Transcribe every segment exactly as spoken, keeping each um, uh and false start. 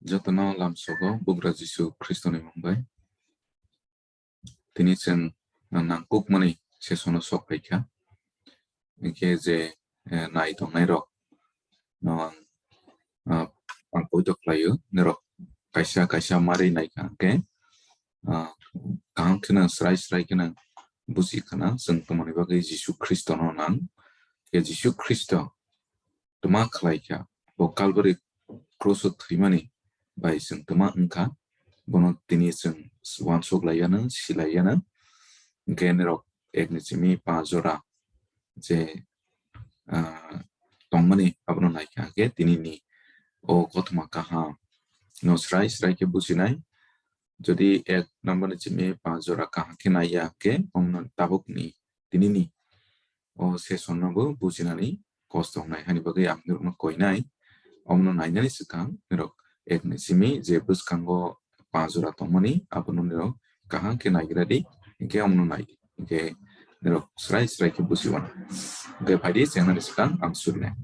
Jotono lamsogo Bugra Jisu Khristoni mung bai. Tini chwng nangkukmani sesono sok phaikha. Hinkhe je, eh, nai tongnairok no ang, ah, ang poito khlaio, norok kaisa kaisa mari naikha hinkhe, ah, kaham kheno srai srai kheno buji khana chwng tongmani bagwi Jisu Khristono nang. Khe Jisu Khristo twma khlai kha, bo Calvary cross-o thwimani bai chwng twma wngkha, bono tini chwng uansuk laiyano, si laiyano. Hinkhe norok ekni simi pa jora je, ah, tongmani abono naikha, hinkhe tinini o kothoma kaham no srai srai khe bujinai. Jodi ek number ni simi pa jora kaham khe naiya, hinkhe omono tabukni tinini o session no bo bujinani kosto wngnai, hani bagwi ang norokno koinai. Omono nainani swkang norok ekni simi je bwskango pa jora tongmani abono norok kaham khe naigra di, hinkhe omono nai di, hinkhe norok srai srai khe bujiwan. Hinkhe phaidi chengnani swkang ang surinai.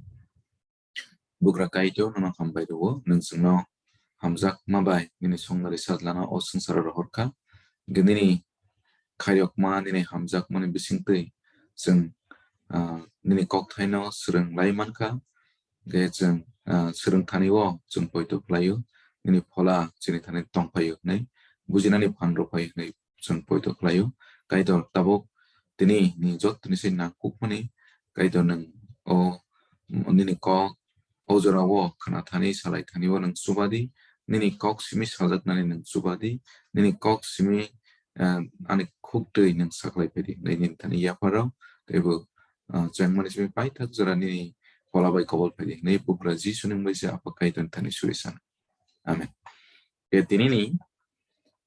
Bugra Kaitor, nono hambai rwo, nwng chwngno hamjakma bai nini songnari sajlano o swngcharo rohorkha. Hinkhe nini khairokma, nini hamjakmani bisingtwi chwng, ah, nini kokthaino swrwng lai mankha. Hinkhe chwng, ah, swrwng thani o chwng poito khlaio, nini phola chini thani tongphaio hwnwi, bujinani phan rwphai hwnwi chwng poito khlaio. Kaitor, tabuk tini ni jotoni se nangkukmani Kaitor, nwng o nini kok o jorao khna thani, salai thani o nwng chuba di, nini kok simi sajaknani nwng chuba di, nini kok simi, eh, ani khuk twi nwng saklai phai di hwnwi nini thani yapharo teibo, ah, chengmani simi paithak jora nini phola bai kobol phai di hwnwi Bugra Jisuni mung bai se Apha Kaitorni thani suri sano. Amen. Khe tinini,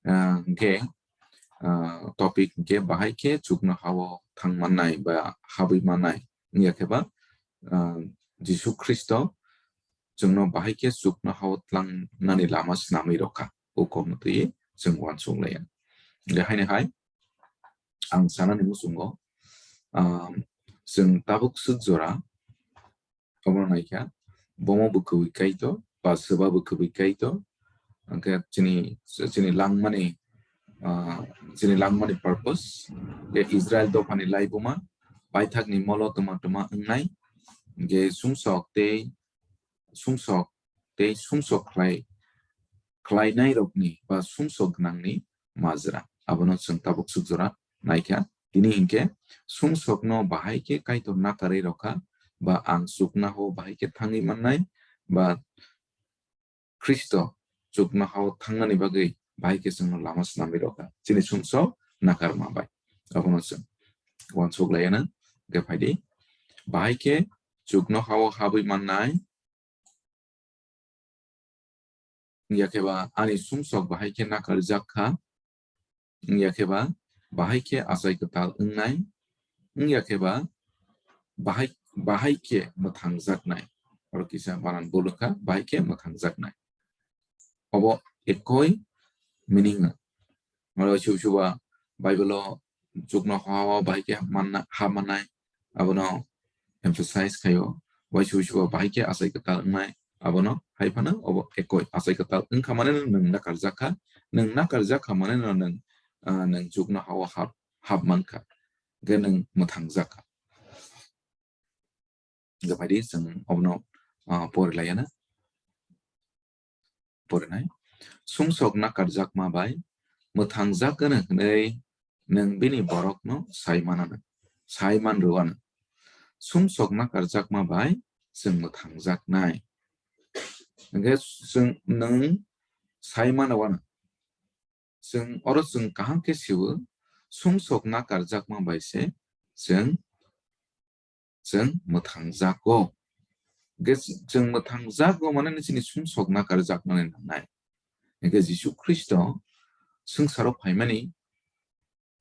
ah, hinkhe, ah, topic hinkhe bahai khe chukno hao thang mannai ba habwi mannai, wngya khe ba, ah, Jisu Khristo chwngno bahai khe chukno hao tlangnani lama snamwi rwkha, o kokno twiwi chwng uansuk laiya. Hinkhe haino hai ang sanani muchungo, ah, chwng tabuk swk jora obono naikha, bomo bo kwbwi Kaitor, ba swba bo kwbwi Kaitor. Hwnkhe chini, chini langmani, ah, chini langmani purpose, je Israel dophani laibuma, paithakni molo twma twma wngnai, je sumsok tei, sumsok tei sumsok khlai, khlainairokni ba sumsok gwnangni majra. Abono chwng tabuk swk jora naikha. Tini hinkhe sumsokno bahai khe Kaitor nakarwi rwkha, ba ang chukno hao bahai khe thangwi mannai, ba Khristo chukno hao thangnani bagwi bahai khe chwngno lama snamwi rwkha. Chini sumsok nakarma bai. Abono chwng uansuk laiya nang, hwnkhe phaidi. Bahai khe chukno hao habwi mannai, wngya khe ba ani sumsok bahai khe nakarjak kha, wngya khe ba bahai khe achai kwtal wngnai, wngya khe ba bahai, bahai khe mwthangjaknai. Oro kisa banan bul wngkha, bahai khe mwthangjaknai. Obo ekoi meaning no. Oro suba suba Bible o chukno hao bahai khe manna, ha mannai, abono emphasize khaio. Waisa waisa bahai khe achai kwtal wngnai, abono hai phano obo ekoi achai kwtal wngkha mane no nwng nakarjak kha, nwng nakarjak kha mane no nwng, ah, nwng chukno hao hap, hap mankha, hwnkhe nwng mwthangjak kha. Hwnkhe phaidi chwng obono, ah, pori laiya na. Porinai. Sumsok nakarjakma bai mwthangjak gwnang hwnwi nwng bini borokno sai manano, sai man rwano. Sumsok nakarjakma bai chwng mwthangjaknai. Hwnkhe chwng nwng sai mano wano. Chwng oro chwng kaham khe sio, sumsok nakarjakma bai se chwng chwng mwthangjago. Ge-, chwng mwthangjago mane chini sumsok nakarjakmani nangnai. Hwnkhe Jisu Khristo swngcharo phaimani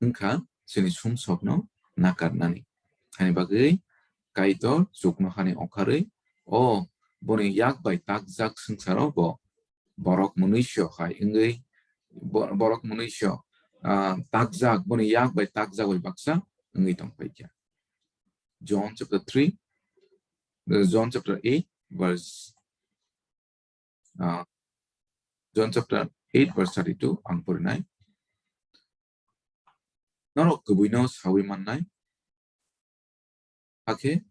wngkha chini sumsokno nakarnani. Hani bagwi Kaitor chuknohani ongkharwi o boni yak bai takjak swngcharo bo borok mwnwisyo hai wngwi, bo-, borok mwnwisyo, ah, takjak, boni yak bai takjak bai baksa wngwi tongphaikha. John chapter three, uh, John chapter eight, verse, uh, John chapter eight verse thirty-two ang porinai. Norok kwbwino sawi mannai, hakhe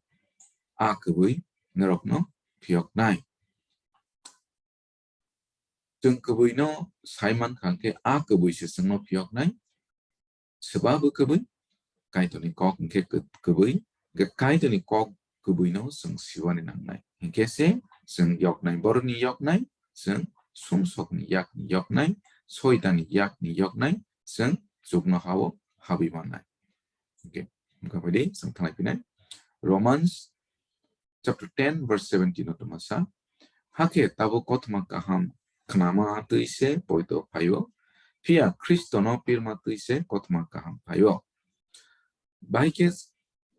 a kwbwi norokno phiyoknai. Chwng kwbwino sai mankha hwnkhe a kwbwi se chwngno phiyoknai. Swba bo kwbwi, Kaitorni kok hwnkhe kw-, kwbwi, hwnkhe Kaitorni kok kwbwino chwng siwani nangnai. Hwnkhe se chwng yoknai, borokni yoknai, chwng sumsokni yakni yoknai, soitanni yakni yoknai, chwng chuknohao habwi mannai. Hwnkhe, wngkha baidi chwng thanglai phinai. Romans chapter ten verse seventeen o tongma sa, hakhe tabuk kothoma kaham khnama twi se poito phaio, phiya Khristono pirma twi se kothoma kaham phaio. Bahai khe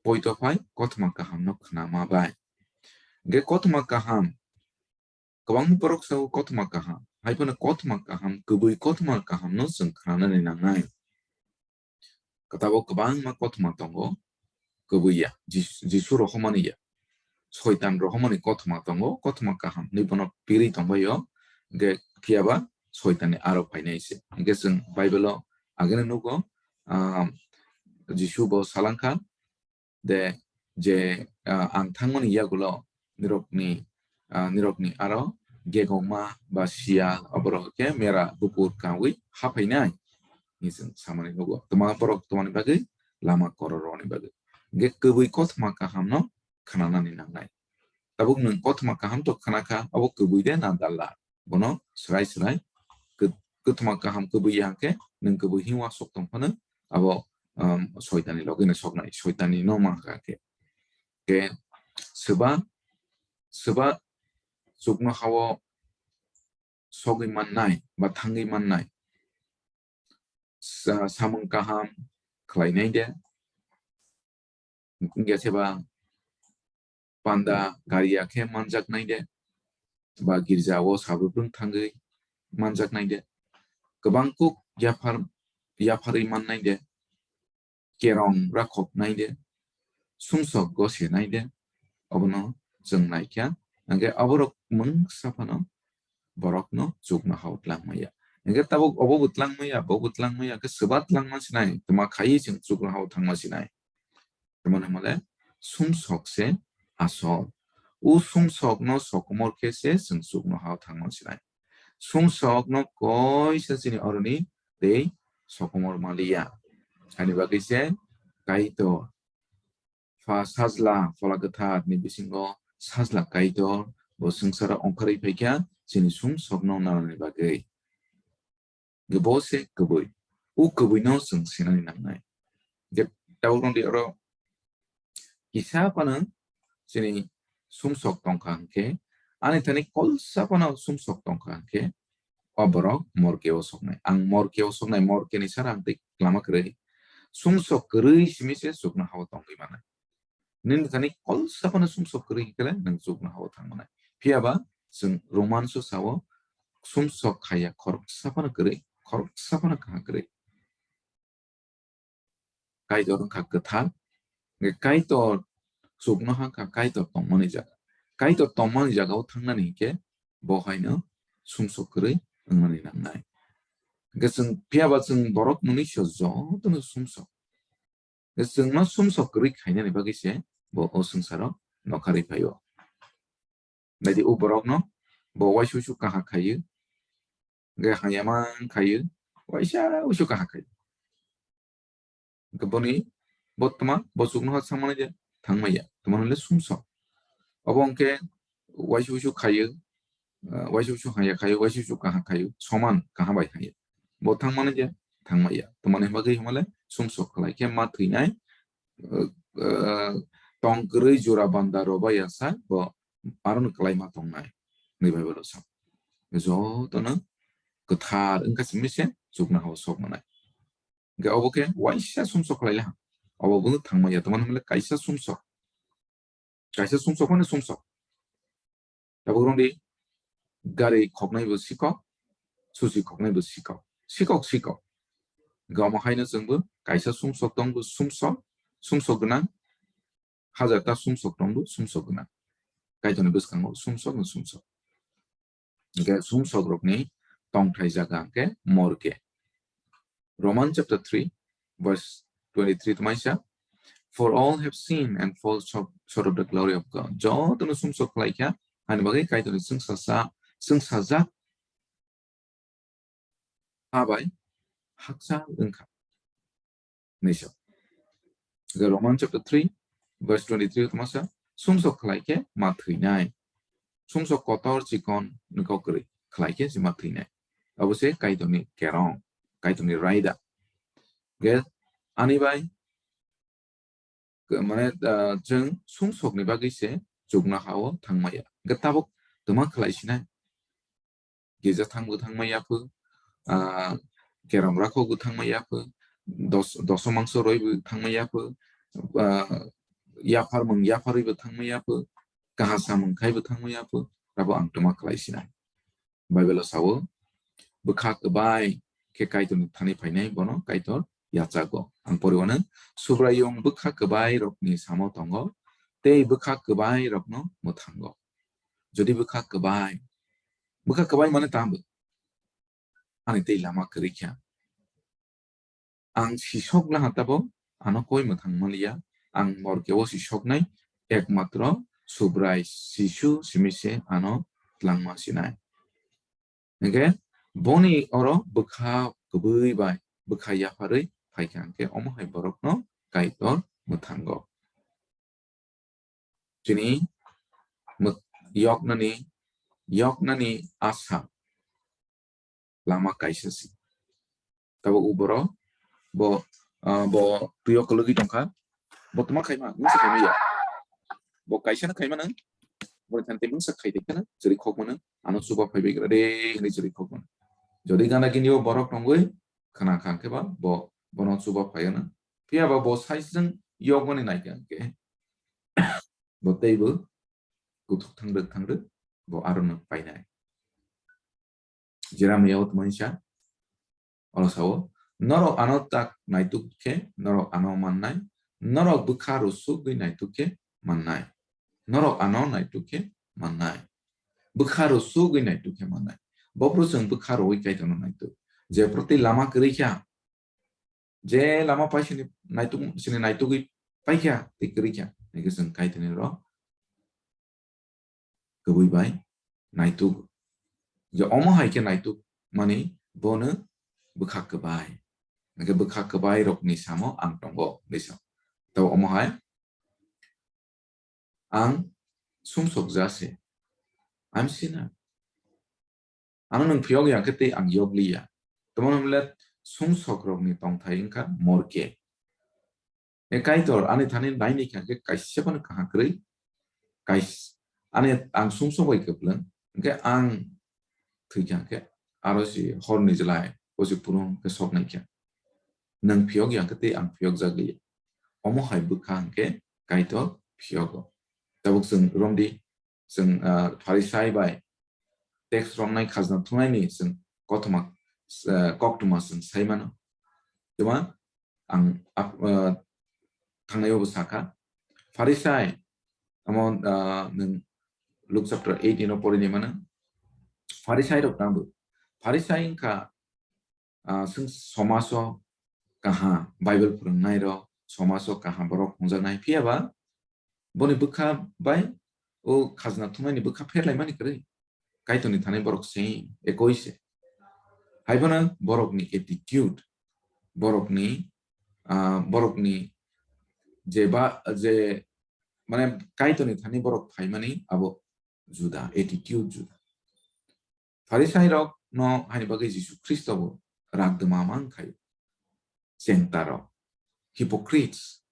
poito phai kothoma kahamno khnama bai. Hwnkhe kothoma kaham, kwbangma borok sao kothoma kaham, hai phano kothoma kaham, kwbwi kothoma kahamno chwng khnanani nangnai. Kwtabo kwbangma kothoma tongo, kwbwi ya, Jis-, Jisu rohormani ya. Soitan rohormani kothoma tongo, kothoma kaham hinwi bono pirwi tongbaio, hwnkhe phiyaba soitanni aro phainai se. Hwnkhe chwng Bible-o ageno nugo, ah, Jisu bo salangkha, de je, ah, ang thangmani yagulo nirokni, ah, nirokni aro gegongma ba siyal, oborok khe mera bukur kawi haphainai hinwi chwng samani nugo. Twma borok twmani bagwi lama kororokni bagwi. Hwnkhe kwbwi kothoma kahamno khnanani nangnai. Tabuk nwng kothoma kaham to khnakha, abo kwbwi de na dalla? Bono swrai swrai kw-, kwthoma kaham kwbwi ya hwnkhe nwng kwbwi hinwi uansuk tong phano abo, um, soitanni logino soknai, soitanni no mankha khe. Khe swba, swba chuknohao sogwi mannai ba thangwi mannai. Sa-, samung kaham khlainai de, wngya se ba panda gari ya khe manjaknai de, ba girja o sabubrung thangwi manjaknai de, kwbang kuk yaphar, yapharwi mannai de, kerong rakhoknai de, sumsok gosenai de, obono chwng naikha. Hwnkhe oborok mungsa phano borokno chuknohao tlangmaya. Hwnkhe tabuk obo bo tlangmaya, bo bo tlangmaya, hwnkhe swba tlangma sinai, twma khaiwi chwng chuknohao thangma sinai. Tamoni hwnmale sumsok se asol. O sumsokno sokomor khe se chwng chuknohao thangma sinai. Sumsokno koisa chini oroni tei sokomor maliya. Ani bagwi se Kaitor Pha Sajla, Phola Kwthar ni bisingo Sajla Kaitor bo swngcharo ongkhorwi phaikha chini sumsokno nanani bagwi. Hwnkhe bo se kwbwi. O kwbwino chwng sinani nangnai. Je tabuk rwngdi oro kisa phano chini sumsok tongkha hwnkhe, ani thani kolsa phano sumsok tongkha hwnkhe, o borok morke o soknai. Ang morke o soknai, morke ni sara ang tei lama kwrwi. Sumsok kwrwi simi se chuknohao tongwi manai. Nini thani kolsa phano sumsok kwrwi hwnkhe le nwng chuknohao thang manai. Phiyaba chwng Roman so sao, sumsok khaiya khoroksa phano kwrwi, khoroksa phano kaha kwrwi. Kaitor wngkha kwthar, hwnkhe Kaitor chuknoha wngkha Kaitor tongmani jaga. Kaitor tongmani jagao thangnani hinkhe bo haino sumsok kwrwi wngmani nangnai. Hwnkhe chwng, phiyaba chwng borok mwnwi se jotono sumsok. Chwngno sumsok kwrwi khainani bagwi se bo o swngcharo nokharwi phaio. Naidi o borokno bo waisa uisu kaha khaio, hwnkhe hamya man khaio, waisa uisu kaha khaio. Hwnkhe boni bo tma, bo chuknoha thangmani je thangmaya, tma hwnle sumsok. Obo hwnkhe waisa uisu khaio, ah, waisa uisu hamya khaio, waisa uisu kaha khaio, soman kaha bai khaio. Bo thangmani je thangmaya, tma hwnmani bagwi hwnmale sumsok khlai khe ma thwinai, ah, ah, tong kwrwi jora banda roba ya sa bo arono kwlaima tongnai, hwnwi Bible o sa. Jotono kwthar wngkha simi se chuknohao sok manai. Hwnkhe obo khe waisa sumsok khlai le ha. Obo bo thangmaya, tma hwnmale kaisa sumsok. Kaisa sumsok mane sumsok. Tabuk rwngdi gari khoknai bo sikok, susi khoknai bo sikok. Sikok, sikok. Hwnkhe omo haino chwngbo kaisa sumsok tongbo sumsok, sumsok gwnang. Hajar ta sumsok tongbo sumsok gwnang. Kaitorni bwskango sumsok no sumsok. Hwnkhe sumsok rokni tongthai jaga hwnkhe morgue. Roman chapter three, verse twenty-three tamaisa, "For all have sinned and fall short, short of the glory of God." Jotono sumsok khlaikha, ani bagwi Kaitorni chwngsasa, chwngsajak ha bai hakcha wngkha. Nisa. Hwnkhe Roman chapter three, verse twenty-three tamaisa, sumsok khlaikhe ma thwinai. Sumsok kotor chikon ni kok kwrwi khlaikhe se ma thwinai. Abo se Kaitorni kerong, Kaitorni raida. Ge ani bai, ke-, mane, ah, chwng sumsokni bagwi se chuknoha-o thangmaya. Hwnkhe tabuk twma khlai sinai. Gija thangbo thangmaya pho, ah, kerong rakhogo thangmaya pho, dos-, doso mangso roibo thangmaya pho, ah, yaphar mung yapharwibo thangmaya pho, kaha samung khaibo thangmaya pho, abo ang twma khlai sinai. Bible o sao, bwkha kwbai khe Kaitorni thani phainai bono Kaitor yachago. Ang poriwano, Subraiyung bwkha kwbai rokni samo tongo, tei bwkha kwbai rokno mwthango. Jodi bwkha kwbai, bwkha kwbai mane tamo? Ani tei lama kwrwi kha. Ang sisok laha tabo ano koi mwthang manliya, ang morkeo sisoknai ekmatro Subrai Jisu simi se ano tlangma sinai. Hwnkhe boni oro bwkha kwbwi bai bwkha yapharwi phaikha hwnkhe omo hai borokno Kaitor mwthango. Chini mw-, yoknani, yoknani asa lama kaisa si. Tabuk uboro bo, ah, bo twi o kwlwgwi tongkha. Bo tma khaima, mungsa khaima ya. Bo kaisa no khaima nang. Bo thante mungsa khai de kana, chwrwi khok mano. Ano chuba phai bai gra de, hwnwi chwrwi khok mano. Jodi gana gini o borok tongwi khna kha khe ba, bo, bono chuba phai ano. Phiya ba bo size jwng yokmani nai kha hwnkhe. Bo tei bo kuthuk thangrwk thangrwk bo aro no painai. Jeremiah o tmani sa, oro sao, "Norok ano tak naituk khe norok ano mannai, norok bwkha rwsugwi naituk khe mannai, norok ano naituk khe mannai, bwkha rwsugwi naituk khe mannai." Bo phuru chwng bwkha rwui Kaitorno naituk. Je proti lama kwrwi kha, je lama pai sini naituk, sini naitugwi paikha, tei kwrwikha, hwnkhe chwng Kaitorni oro kwbwi bai naituk. Je omo hai khe naituk mani bono bwkha kwbai. Hwnkhe bwkha kwbai rokni samo ang tongo, hwnwi sa. Tei omo hai ang sumsokja se. I'm sinner. Ano nwng phiyok ya khe tei ang yokliya. Tamo hwnle sumsokrokni tongthai wngkha morke. E Kaitor, ani thani naini kha khe kaisa phano kaham kwrwi. Kais-, ani ang sumsok bai kwplwng. Hwnkhe ang thwi kha khe aro si horni jwlai, o si phunuk khe soknai kha. Nwng phiyok ya khe tei ang phiyok jagwi. Omo hai bwkha hwnkhe Kaitor phiyogo. Tabuk chwng romdi, chwng, ah, Pharisai bai tax romnai khajna thumnaini chwng kothoma, ah, koktwma chwng sai mano. Tuma ang ap-, ah, thangnai bo sakha. Pharisai, amo, ah, nwng Luke chapter eight ino porini mano. Pharisai rok tangbo. Pharisai wngkha, ah, chwng somaso kaha Bible phwrwngnairok, somaso kaha borok hwnjaknai. Phiya ba boni bwkha bai o khajna thumnaini bwkha pherlaimani kwrwi. Kaitorni thani borok se ekoi se. Haibono borokni attitude, borokni, ah, borokni je ba, je, mane, Kaitorni thani borok phaimani abo juda, attitude juda. Pharisai rok no hani bagwi Jisu Khristo bo rak dwma mang khai. Chengta rok, hypocrites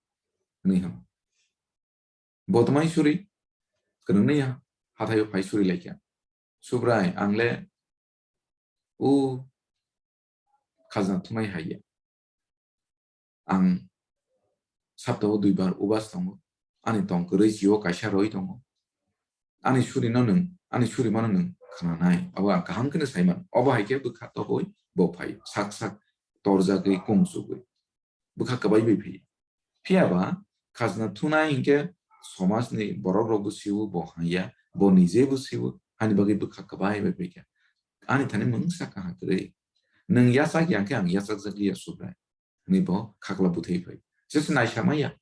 hwnwi hwn. Bo tmai suri, kwrwngni ya, hathaio phai suri laikha. Subrai, ang le o khajna thumnai hai ya. Ang saptao duibar ubas tongo. Ani tong kwrwi sio kaisa roi tongo. Ani surino nwng, ani surimano nwng khnanai. Abo ang kaham kheno saiman. Obo hai khe bwkha toboi bo phai. Sak sak torjagwi kung chugwi. Bwkha kwbai bai phai. Phiya ba khajna thunai hinkhe somajni borok rokbo sio bo haiya. Bo nije bo sio. Ani bagwi bwkha kwbai bai phaikha. ani thani mungsa kaha kwrwi. Nwng yachak ya khe ang yachakjak liya Subrai. Hwnwi bo khakla buthai phai. Jesu naisa maya.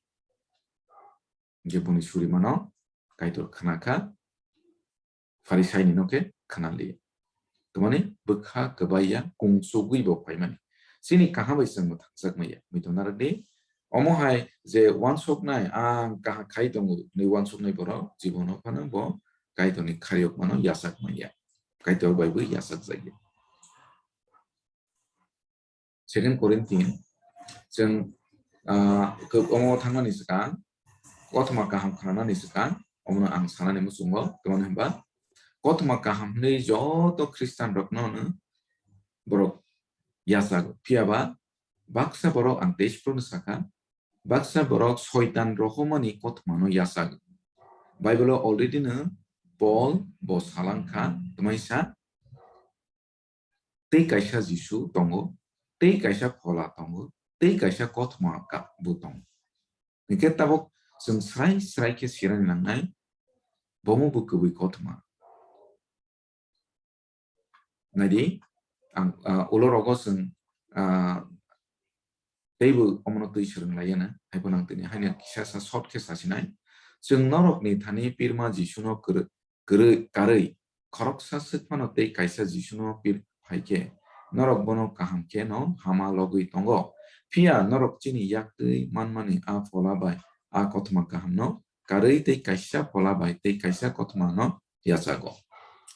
Je boni surimano Kaitor khna kha, Pharisaini no khe khna liya. Tamani bwkha kwbaiya kung chugwi bo phaimani. Chini kaham bai chwng mwthangjak maya. Muitu narwkdi. Omo hai je uansuknai, ang kaha khai tongo hwnwi uansuknai borok, jibono phano bo Kaitorni khariyokmano yachak maya. Kaitor bai bo yachak jakya. Second Corinthian, chwng, ah, khe omo thangnani swkang, kothoma kaham khnanani swkang, omono ang sanani muchungo, tamani hwnba, kothoma kaham hwnwi joto Khristian rokno hwnwi borok yachago. Phiya ba baksa borok ang tei phuru sakha, baksa borok soitan rohormani kothomano yachago. Bible-o already no Paul bo salang kha, twmai sa, tei kaisa Jisu tongo, tei kaisa Phola tongo, tei kaisa kothoma ka-, bo tongo. Hinkhe tabuk chwng srai srai khe sirani nangnai, bomo bo kwbwi kothoma. Naidi, ang, ah, ulo rogo chwng, ah, teibo omono twi swrwng laiyana, haibo nang tini haino kisa sa short khe sasinai. Chwng norokni thani pirma Jisuno kwrwi, kwrwi, karwi, khoroksa swk phano tei kaisa Jisuno pir phai khe, norok bono kaham khe no hama logwi tongo. Phiya norok chini yak twi manmani a Phola bai a kothoma kahamno karwi tei kaisa Phola bai tei kaisa kothomano yachago.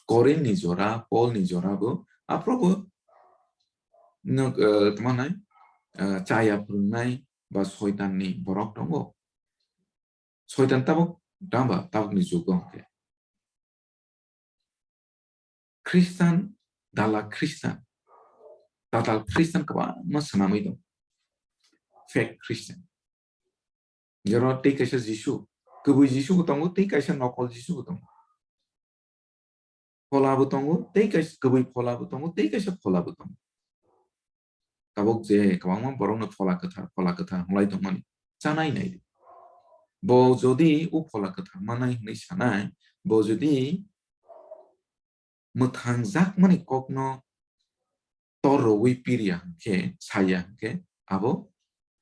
Korinthni jora, Paulni jora bo aphuru bo nwk, eh, tamo nai, eh, chaya phwrwngnai ba soitanni borok tongo. Soitan tabuk damba tabukni jugo hwnkhe. Khristan, dala Khristan, tatal Khristan kwbangma swnamwi tongo. Fake Khristan. Jero tei kaisa Jisu, kwbwi Jisu bo tongo, tei kaisa nokol Jisu bo tongo. Phola bo tongo, tei kaisa kwbwi Phola bo tongo, tei kaisa Phola bo tongo. Tabuk je kwbangma borokno Phola Kwthar, Phola Kwthar hwnlai tongmani chanai nai di. Bo jodi o Phola Kwthar manai hwnwi sanai, bo jodi mwthangjakmani kokno tor rwui pirya hwnkhe, saya hwnkhe, abo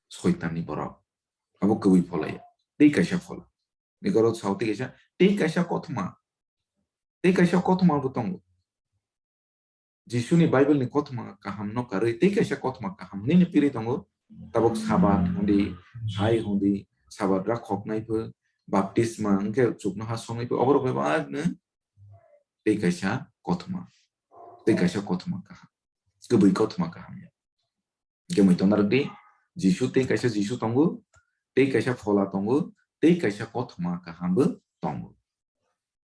soitanni borok. Abo kwbwi pholaya. Tei kaisa phola. Ni goro sao tei kaisa, tei kaisa kothoma. Tei kaisa kothoma bo tongo. Jisuni Bible ni kothoma kaham no karwi tei kaisa kothoma kaham nini piri tongo. Tabuk Sabat hundi, hai hundi, Sabat rakhoknai pho, baptisma hwnkhe chuknoha songnai pho, oborok bai bagno tei kaisa kothoma, tei kaisa kothoma kaham, kwbwi kothoma kaham ya. Hwnkhe muitu narwkdi, Jisu tei kaisa Jisu tongo, tei kaisa Phola tongo, tei kaisa kothoma kaham bo tongo.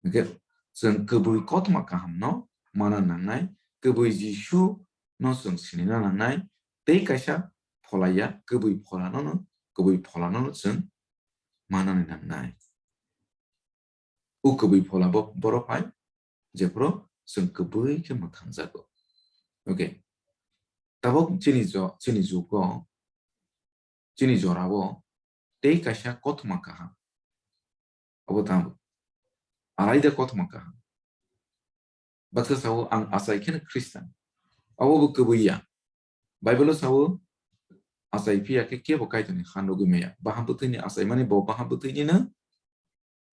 Hwnkhe chwng kwbwi kothoma kaham no mana nangnai, kwbwi Jisu no chwng sinina nangnai, tei kaisa Phola ya, kwbwi Phola no, kwbwi Phola no chwng manani nangnai. O kwbwi Phola bo borok hai, jephuru chwng kwbwi khe mwthangjago. Okay. Tabuk chini jo-, chini jugo, chini jorao tei kaisa kothoma kaham. Abo tamo. Alaida kothoma kaham. Baksa sao, "Ang achai kheno Khristan." Abo bo kwbwi ya. Bible-o sao, "Achai phiya khe kebo Kaitorni ha nugwi maya." Baham bwthwini achaimani bo baham bwthwini no,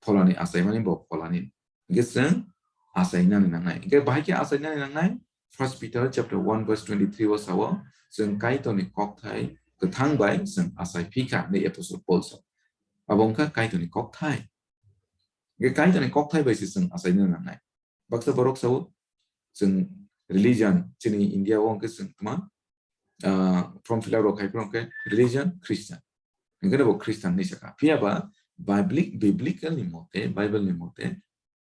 pholani achaimani bo pholani. Hwnkhe chwng achainani nangnai. Hwnkhe bahai khe achainani nangnai? First Peter chapter one verse twenty-three o sao, "Chwng Kaitorni kokthai kwthang bai chwng achai phi kha," hinwi Apostle Paul sao. Abo wngkha Kaitorni kokthai. Hwnkhe Kaitorni kokthai bai se chwng achainani nangnai. Baksa borok sao, chwng religion, chini India o hwnkhe chwng tma, ah, form fill up rok khai phano hwnkhe religion Christian. Hwnkhe bo Christian hinwi sakha. Phiya ba Bibli-, biblical ni mote, Bible ni mote,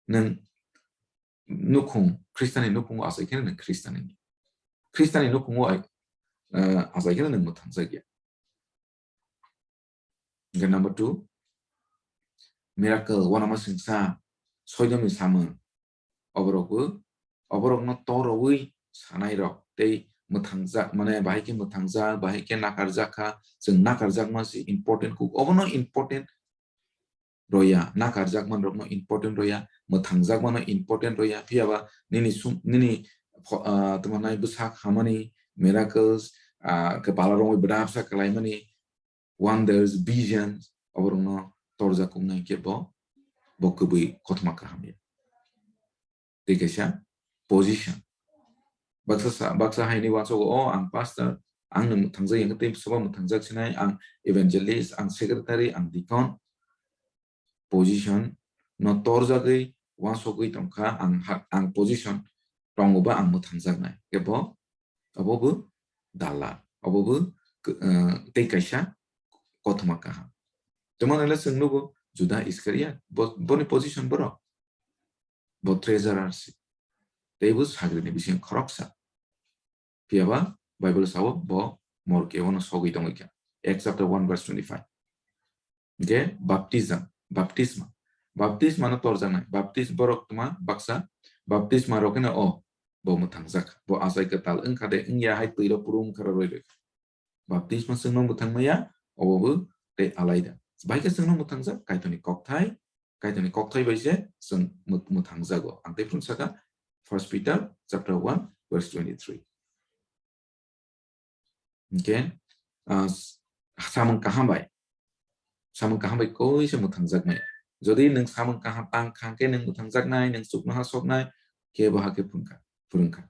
nwng nukhung, Christian ni nukhungo achai kheno nwng Christian hinwi. Christian ni nukhungo ai, ah, achai kheno nwng mwthangjakya. Hwnkhe number two, miracle, uanama singsa, soidomni samung, oborokbo, oborokno torowi sanairok tei mwthangjak, mane bahai khe mwthangjak, bahai khe nakarjak kha, chwng nakarjakma se important kuk, obono important roya, nakarjakma rokno important roya, mwthangjakmano important roya, phiya ba nini sum-, nini pho-, ah, tamo nai bwsak hamani, miracles, ah, khe bala rongwi bwdapsa kalaimani, wonders, visions, oborokno torjak wngnai khe bo, bo kwbwi kothoma kaham ya. Tei kaisa position. Baksa sa-, baksa haini uansogo, "O, ang pastor, ang no mwthangjak ya, tei sobo mwthangjak sinai, ang evangelist, ang secretary, ang deacon." Position no torjagwi uansogwi tongkha, ang ha-, ang position tongo ba ang mwthangjaknai. Khe bo, obo bo dalal, obo bo, eh, tei kaisa kothoma kaham. Tamo nai le chwng nugo Juda Iskariot, bo, boni position borok. Bo treasurer se. Tei bo sagrini bising khoroksa. Phiya ba Bible sao bo morke ono sogwi tongwi kha. Acts chapter one verse twenty-five. Hingke baptism, baptisma. Baptisma no torjaknai. Baptis borok tma baksa baptisma rok no o bo mwthangjak. Bo achai kwtal wngkha de wngya hai twi rok puru wngkha roi roi. Baptisma chwngno mwthang maya, obo bo tei alaida. Bai khe chwngno mwthangjak Kaitorni kokthai, Kaitorni kokthai bai se chwng mwt-, mwthangjago. Ang tei phung saka First Peter chapter one verse twenty-three. Hingke, ah, s-, samung kaham bai. Samung kaham bai koi se mwthangjaknai. Jodi nwng samung kaham tang kha khe nwng mwthangjaknai, nwng chuknoha soknai, kebo hakhe phwrwngkha, phwrwngkha.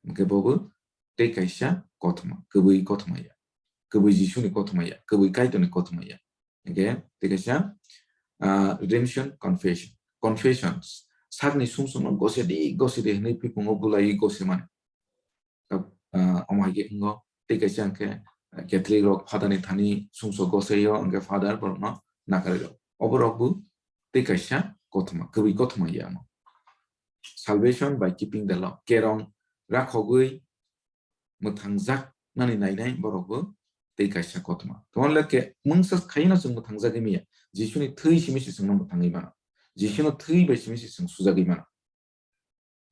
Hingke bobo tei kaisa kothoma, kwbwi kothoma ya. Kwbwi Jisuni kothoma ya, kwbwi Kaitorni kothoma ya. Hingke tei kaisa, ah, redemption confession. Confessions. Sakni sumsokno gose di, gose di hwnwi phipungo bulai gose mani. Ah, omo hai khe wngo. Tei kaisa hingke, ah, Catholic rok Father ni thani sumsok gose yo, hingke Father borokno nakarwi rok. Oborok bo tei kaisa kothoma, kwbwi kothoma ya omo. Salvation by keeping the law. Kerong rakhogwi mwthangjak nani nainai borok bo tei kaisa kothoma. Tamo le khe mungsa khaino chwng mwthangjagwi maya. Jisuni thwi simi se chwngno mwthangwi mano. Jisuno thwi bai simi se chwng sujagwi mano.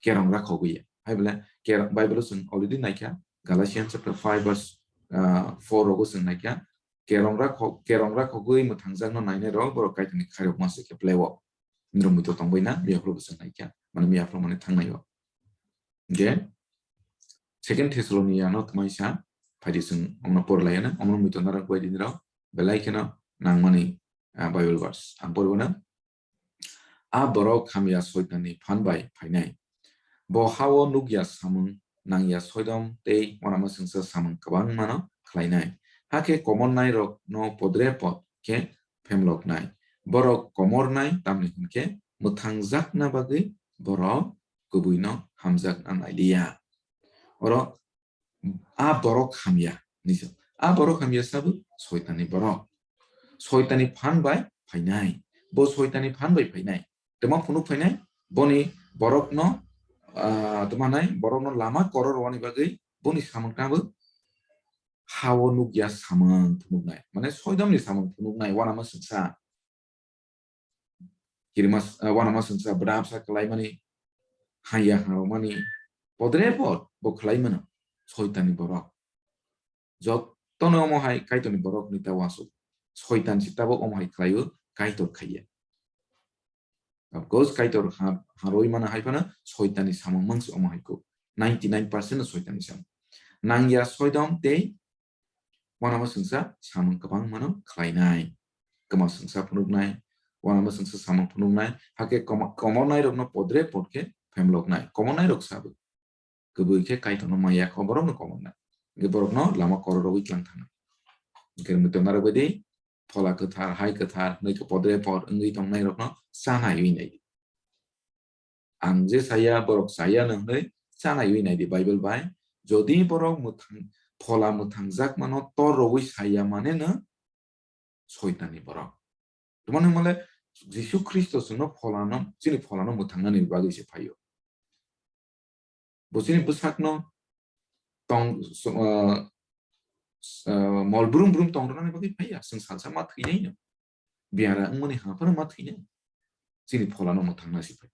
Kerong rakhogwi ya. Hai bole kerong, Bible o chwng already naikha, Galatians chapter five verse, ah, four rogo chwng naikha. Kerong rakho-, kerong rakhogwi mwthangjakno nainai rok borok Kaitorni khairokma se khe pleo. Nrwngwi to tongbai na, miyaphro bo chwng naikha. Mane miyaphro mane thangnai o. Hingke Second Thessalonia no tmaisa phaidi chwng omno porlaiya na, omno muitu narak bai dinirok belai kheno nangmani, ah, Bible verse. Ang porbo na, a borok hamya Soitanni phan bai phainai. Bo hao nukya samung, nangya soidom tei uanama singsa samung kwbangmano khlainai. Hakhe komornairokno podre pod khe phemloknai. Borok komornai tamni hwnkhe mwthangjakna bagwi borok kwbwino hamjakna nailiya. Oro a borok hamya, hinwi sa. A borok hamya sabo Soitanni borok. Soitanni phan bai phainai. Bo Soitanni phan bai phainai. Tamo phunuk phainai, boni borokno, ah, tamo nai, borokno lama koror wani bagwi boni samung tangbo hao nukya samung phunuknai. Mane soidomni samung phunuknai, uanama singsa. Kirima s-, ah, uanama singsa bwdapsa kalaimani, haya hangrokmani, podre pod bo khlaimano, Soitanni borok. Jotono omo hai Kaitorni borok ni ta uansuk. Soitan si tabok omo hai khlaio, Kaitor khaiya. Of course, Kaitor ha-, harwi mana hai phano Soitanni samung mangsi omo hai kuk. Ninety nine percent no Soitanni samung. Nangya soidom tei uanama singsa samung kwbangmano khlainai. Kwma singsa phunuknai, uanama singsa samung phunuknai, hakhe koma-, komornairokno podre pod khe phemloknai. Komornairok sabo. Kwbwi khe Kaitorno maya kha, borokno komornai. Hingke borokno lama kororogwi tlang thangna. Hingke muitu narwk bai di, phola kwthar, hai kwthar, hwnwi khe podre pod wngwi tongnairokno chanaiwi nai di. Ang je saya, borok saya no hwnwi chanaiwi nai di Bible bai. Jodi borok mwthang-, phola mwthangjakmano tor rwui saya mane no Soitanni borok. Tamo hwnmale Jisu Khristo chwngno pholano, chini pholano mwthangnani bagwi se phaio. Bo chini bwsakno tong, so-, ah, ah, mol brum brum tong rwnani bagwi phaiya, chwng salsa ma thwinaino. Biyara wngmani ha phano ma thwinai. Chini pholano mwthangna si phai.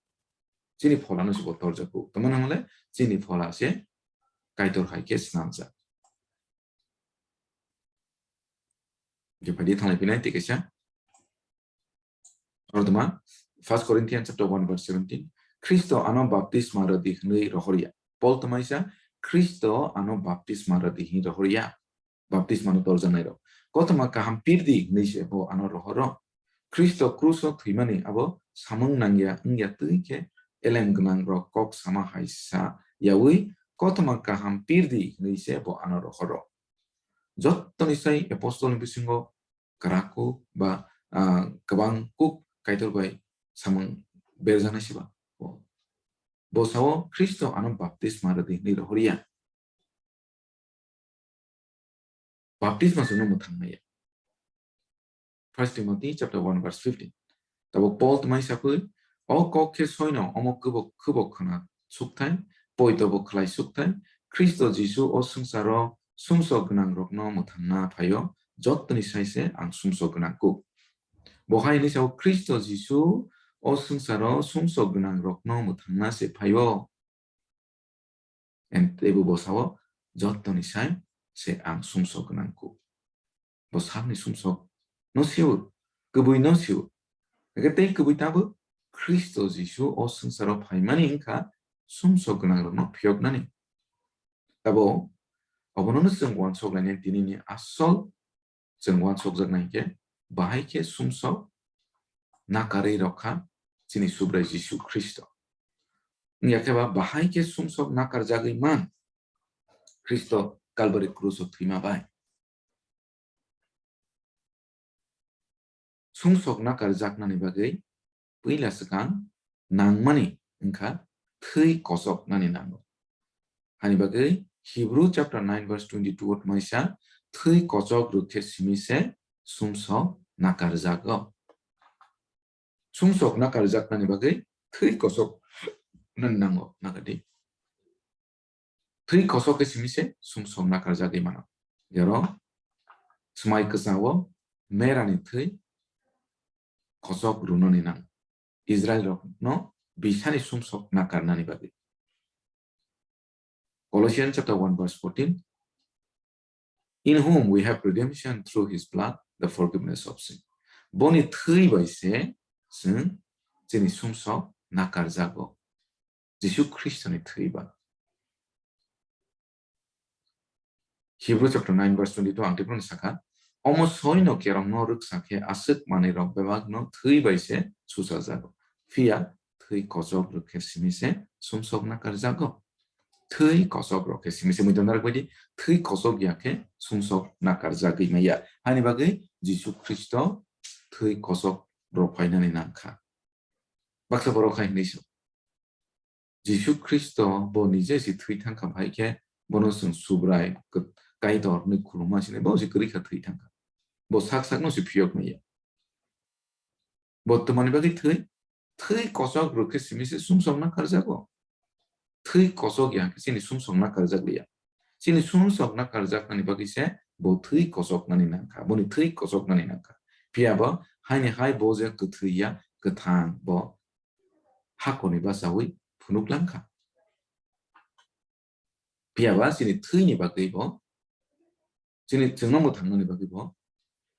Chini pholano se bo torjago. Tamo hwnmale chini phola se Kaitor hai khe snamjak. Je phaidi thanglai phinai tei kaisa. Oro tma, First Corinthians chapter one verse seventeen. Khristo ano baptisma rwdi hwnwi rohorya. Pol twmaisa, "Khristo ano baptisma rwdi," hwnwi rohorya. Baptismano torjaknairok. Kothoma kaham pirdi hwnwi se bo ano rohoro. Khristo kruso thwimani abo samung nangya wngya twi khe elem gwnangrok kok sama hai sa yaui kothoma kaham pirdi hwnwi se bo ano rohoro. Jottoni sai apostolni bisingo kwrak kuk ba, ah, kwbang kuk Kaitor bai samung berjaknai se ba. Bo, bo sao Khristo ano baptisma rwdi hwnwi rohorya. Baptisma chwngno mwthang naiya. First Timothy chapter one verse fifteen. Tabuk Paul twmai sapui, "O kok khe soino omo kwbok, kwbok khwna sukthai, poito bo khlai sukthai, Khristo Jisu o swngcharo sumsok gwnangrokno mwthangna phaio, jottoni sai se ang sumsok gwnang kuk." Bo hai hwnwi sao, "Khristo Jisu o swngcharo sumsok gwnangrokno mwthangna se phaio." And teibo bo sao, "Jottoni sai se ang sumsok gwnang kuk." Bo sakni sumsok no sio, kwbui no sio. Hake tei kwbui tabuk Khristo Jisu o swngcharo phaimani wngkha sumsok gwnangrokno phiyoknani. Tabo obono no chwng uansuk lainai, tinini asol chwng uansukjaknai hinkhe, bahai khe sumsok nakarwi rok kha chini Subrai Jisu Khristo. Wngya khe ba bahai khe sumsok nakarjagwi man Khristo Kalbari kruso thwima bai. Sumsok nakarjaknani bagwi puila swkang nangmani wngkha thwi kochoknani nango. Hani bagwi Hebrew chapter nine verse twenty-two o tmaisa, "Thwi kochok rwkhe simi se sumsok nakarjago." Sumsok nakarjaknani bagwi thwi kochok nani nango, nagadi. Thwi kochok khe simi se sumsok nakarjagwi mano. Jero swmai kwchao merani thwi kochok runani nango. Israel rokno bisani sumsok nakarnani bagwi. Colossians chapter one verse fourteen, "In whom we have redemption through his blood, the forgiveness of sin." Boni thwi bai se chwng chini sumsok nakarjago. Jisu Khristoni thwi bai. Hebrew chapter nine verse twenty-two ang tei bono sakha, "Omo soino kerongno rwksa khe aswk manwirok bebakno thwi bai se suchajago. Phiya thwi kochok rwkhe simi se sumsok nakarjago." Thwi kochok rwkhe simi se, muitom narwk baidi, thwi kochok ya khe sumsok nakarjagwi maya. Hani bagwi Jisu Khristo thwi kochok rw phainani nangkha. Baksa borok hai hwnwi sa, Jisu Khristo bo nije si thwi thangkha, bahai khe bono chwng Subrai, Kaitor hwnwi khulumma sini bo si kwrwi kha thwi thangkha. Bo sak sakno si phiyok maya. Bo twmani bagwi thwi, thwi kochok rwkhe simi se sumsok nakarjago. Thwi kochok ya khe chini sumsok nakarjak liya. Chini sumsok nakarjaknani bagwi se bo thwi kochoknani nangkha, boni thwi kochoknani nangkha. Phiya bo haini hai bo je kwthwi ya, kwthang bo hakorni bachaui phunuk langkha. Phiya ba chini thwini bagwi bo, chini chwngno mwthangnani bagwi bo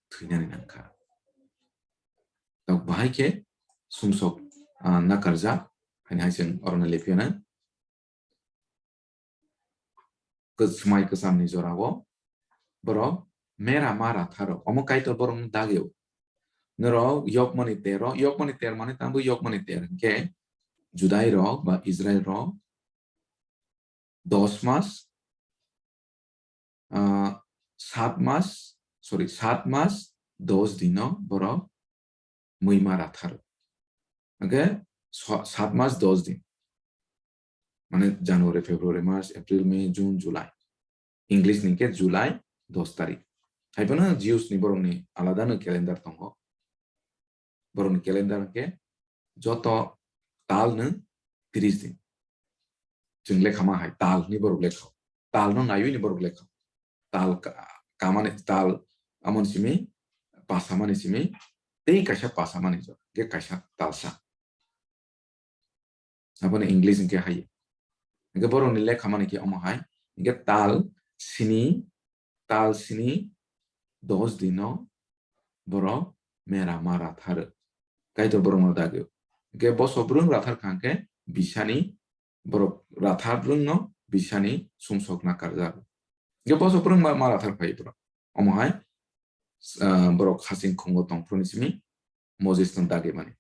thwinani nangkha. Tok bahai khe sumsok, ah, nakarjak, haini hai chwng orono lephiana. Kw-, swmai kwchamni jorao borok mera mara tharo. Omo Kaitor borokno dagio. Norok yokmani tero, yokmani ter mani tangbo yokmani ter hinkhe Judai rok ba Israel rok dos mas, ah, sat mas, sorry, sat mas dos dino borok mui mara tharo. Hingke so-, sat mas dos din. Mane January, February, March, April, May, June, July. English ni ke July dos tarik. Hai phano Jews ni borok ni alada no calendar tongo. Borok ni calendar hingke joto tal no tris din. Chwng lekha ma hai, tal ni borok lekha. Tal no naiwi ni borok lekha. Tal ka-, kamani, tal amoni simi, pasamani simi, tei kaisa pasamani jora, hingke kaisa talsa. Aboni English hingke hai. Hingke borok ni lekha mani khe omo hai. Hingke tal sini, tal sini dos dino borok mera ma ratharo. Kaitor borok no dagio. Hingke boso brwng rathar kha hingke bisani borok rathar brwng no bisani sumsok nakarjak. Hwnkhe bosok kwrwngma ma rathar phai borok. Omo hai, ah, borok hasing khungo tongphuru ni simi Moses no dagi mani.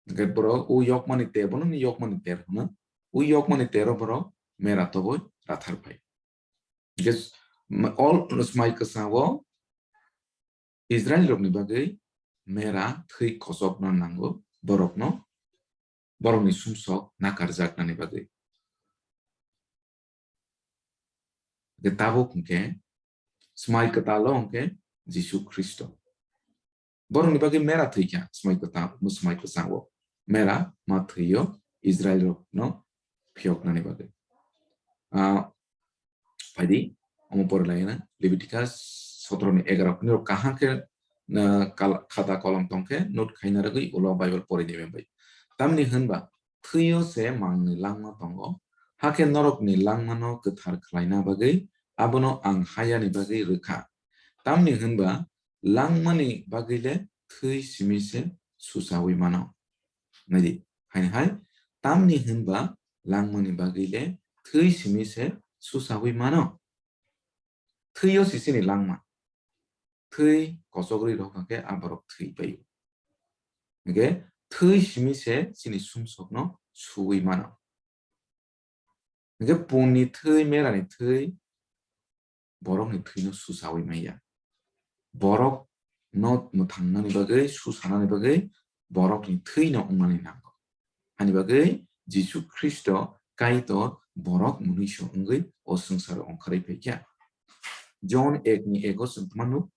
Hwnkhe borok o yokmani ter, bono ni yokmani ter hwno. O yokmani tero borok mera toboi rathar phai. Hwnkhe s-, ma-, all Smai Kwchang o Israel rokni bagwi mera thwi kochokno nango, borokno, borokni sumsok nakarjaknani bagwi. Hwnkhe tabuk hwnkhe Smai Kwtal o hwnkhe Jisu Khristo. Borokni bagwi mera thwikha Smai Kwtal, Smai Kwchang o. Mera ma thwio Israel rokno phiyoknani bagwi. Ah, phaidi, omo pore lai na, Leviticus sotro ni egaroh, nirok kaham khe, na, kal-, khata kolom tong khe, note khaina rwgwi ulo Bible pori ni bai. Tamni hwnba, thwio se mangni langma tongo, hakhe norokni langmano kwthar khlaina bagwi, abono ang hayani bagwi rwkha. Tamni hwnba, langmani bagwi le thwi simi se susawi mano. Naidi, haini hai, tamni hwnba langmani bagwi le thwi simi se susawi mano. Thwio si chini langma. Thwi kochogri rok hwnkhe a borok thwi pai. Hwnkhe thwi simi se chini sumsokno suwi mano. Hwnkhe punni thwi, merani thwi, borokni thwino susawi maya. Borokno mwthangnani bagwi, susanani bagwi borokni thwino wngnani nango. Ani bagwi Jisu Khristo Kaitor borok mwnwiso wngwi o swngcharo ongkharwi phaikha. Jon ek ni ego chwng tma nuk?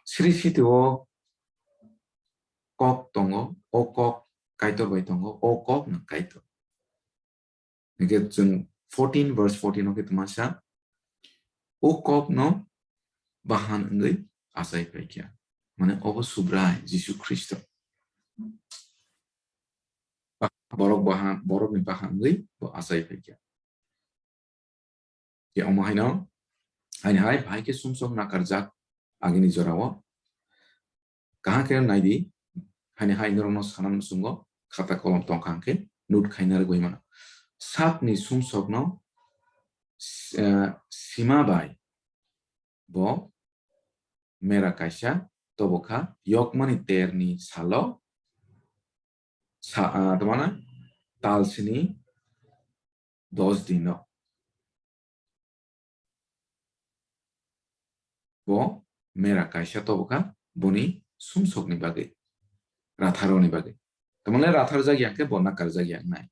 Sri siti o kok tongo, o kok Kaitor bai tongo, o kok no Kaitor. Hwnkhe chwng fourteen verse fourteen o khe tma sa, o kok no bahan wngwi achai phaikha. Mane obo Subrai Jisu Khristo. Borok bahan, borokni bahan wngwi bo achai phaikha. Je omo haino, haino hai bahai khe sumsok nakarjak agini jorao. Kaham khe naidi, haino hai norokno sana muchungo khata kolom tongkha hwnkhe note khaina rwgwi mano. Sakni sumsokno, eh, sima bai bo mera kaisa tobokha, yokmani terni salo sa-, ah, tamo na tal sini dos dino bo mera kaisa tobokha boni sumsokni bagwi, ratharoni bagwi. Tamani ratharjak ya khe bo nakarjak ya wngnai.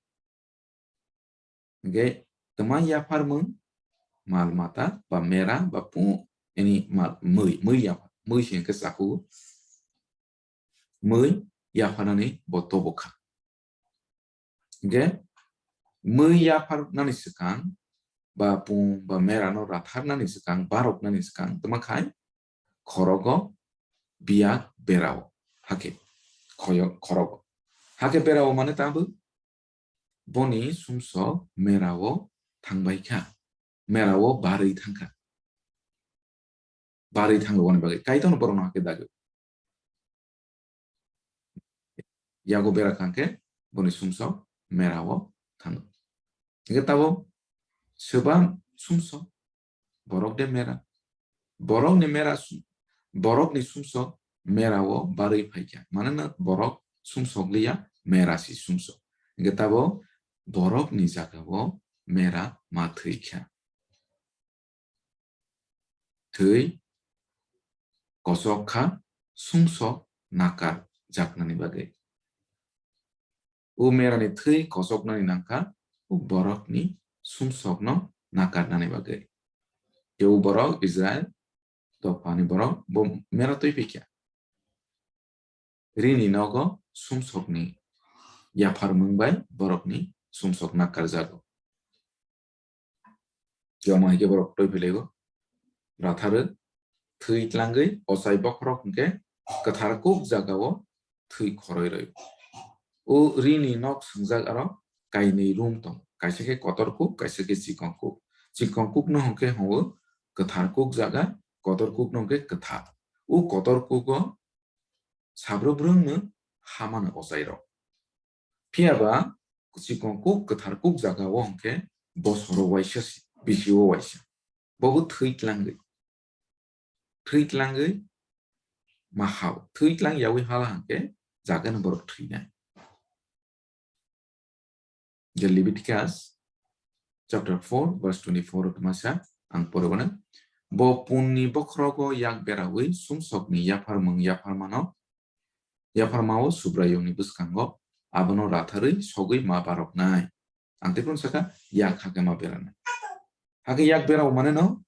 Hwnkhe tma yapharmung mal mata ba mera ba pu-, ani mal mui, mui yaphar, mui se hwnkhe chakugo. Mui yapharnani bo tobokha. Hwnkhe mui yapharnani swkang ba pung ba merano ratharnani swkang, baroknani swkang tma khai khorogo biyak berao, hakhe khoyo-, khorogo. Hakhe berao mane tabuk boni sumsok merao thangbai kha, merao barwi thangkha. Barwi thango boni bagwi Kaitorno borokno hakhe dagwi. Yago bera kha hwnkhe boni sumsok merao thango. Hwnkhe tabuk swbam sumsok, borok de mera. Borokni mera sum-, borokni sumsok merao barwi phaikha. Manana borok sumsok liya, mera si sumsok. Hwnkhe tabuk borokni jagao mera ma thwikha. Thwi kochok kha sumsok nakar jaknani bagwi. O merani thwi kochoknani nangkha o borokni sumsokno nakarnani bagwi. Tei o borok Israel dophani borok bo mera twi phaikha. Rini nogo sumsokni yapharmung bai borokni sumsok nakarjago. Tei omo hai khe borok twi philaigo. Ratharwi thwi tlangwi ochai bokhorok hwnkhe kwthar kuk jagao thwi khoroi rw. O rini nok swngjak aro kainwi room tongo, kaisa khe kotor kuk, kaisa khe chikon kuk. Chikon kukno hwnkhe hwngo kwthar kuk jaga, kotor kukno hwnkhe kwthar. O kotor kugo sabro brwngno hamano ochairok. Phiya ba chikon kuk kwthar kuk jaga o hwnkhe bosoro waisa si-, bisi o waisa. Bo bo thwi tlangwi. Thwi tlangwi ma hao. Thwi tlang yawi hala hwnkhe jaga no borok thwinai. Je Leviticus chapter four verse twenty-four o tma sa ang pore bono. Bo punni bokhrogo yak berawi sumsokni yapharmung yapharmano, yapharmao Subraiyungni bwskango abono ratharwi sogwi ma baroknai. Ang tei phano saka yak hakhe ma beranai. Hakhe yak berao mane no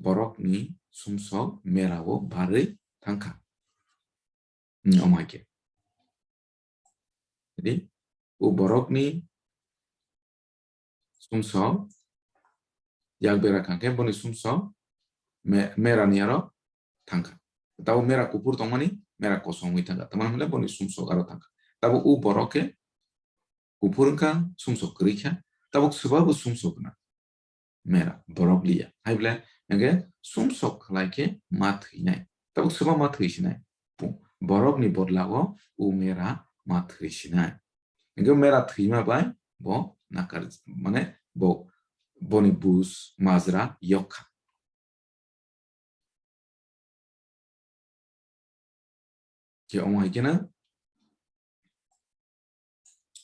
borokni sumsok merao barwi thangkha. Hmm, omo hai khe. Jadi, o borokni sumsok yak bera kha khe boni sumsok me-, mera ni aro thangkha. Tabo mera kuphur tongmani mera kosom wngwi thangkha. Tamani hwnle boni sumsok aro thangkha. Tabo o borok khe kuphur wngkha, sumsok kwrwi kha. Tabuk swbabo sumsok gwnang. Mera, borok liya. Hai ble, hingke sumsok khlai khe ma thwinai. Tabuk swba ma thwi sinai. Pu-, borokni bodlao o mera ma thwi sinai. Hingke mera thwima bai bo nakar, mane bo, boni bus majra yok kha. Khe omo hai kheno,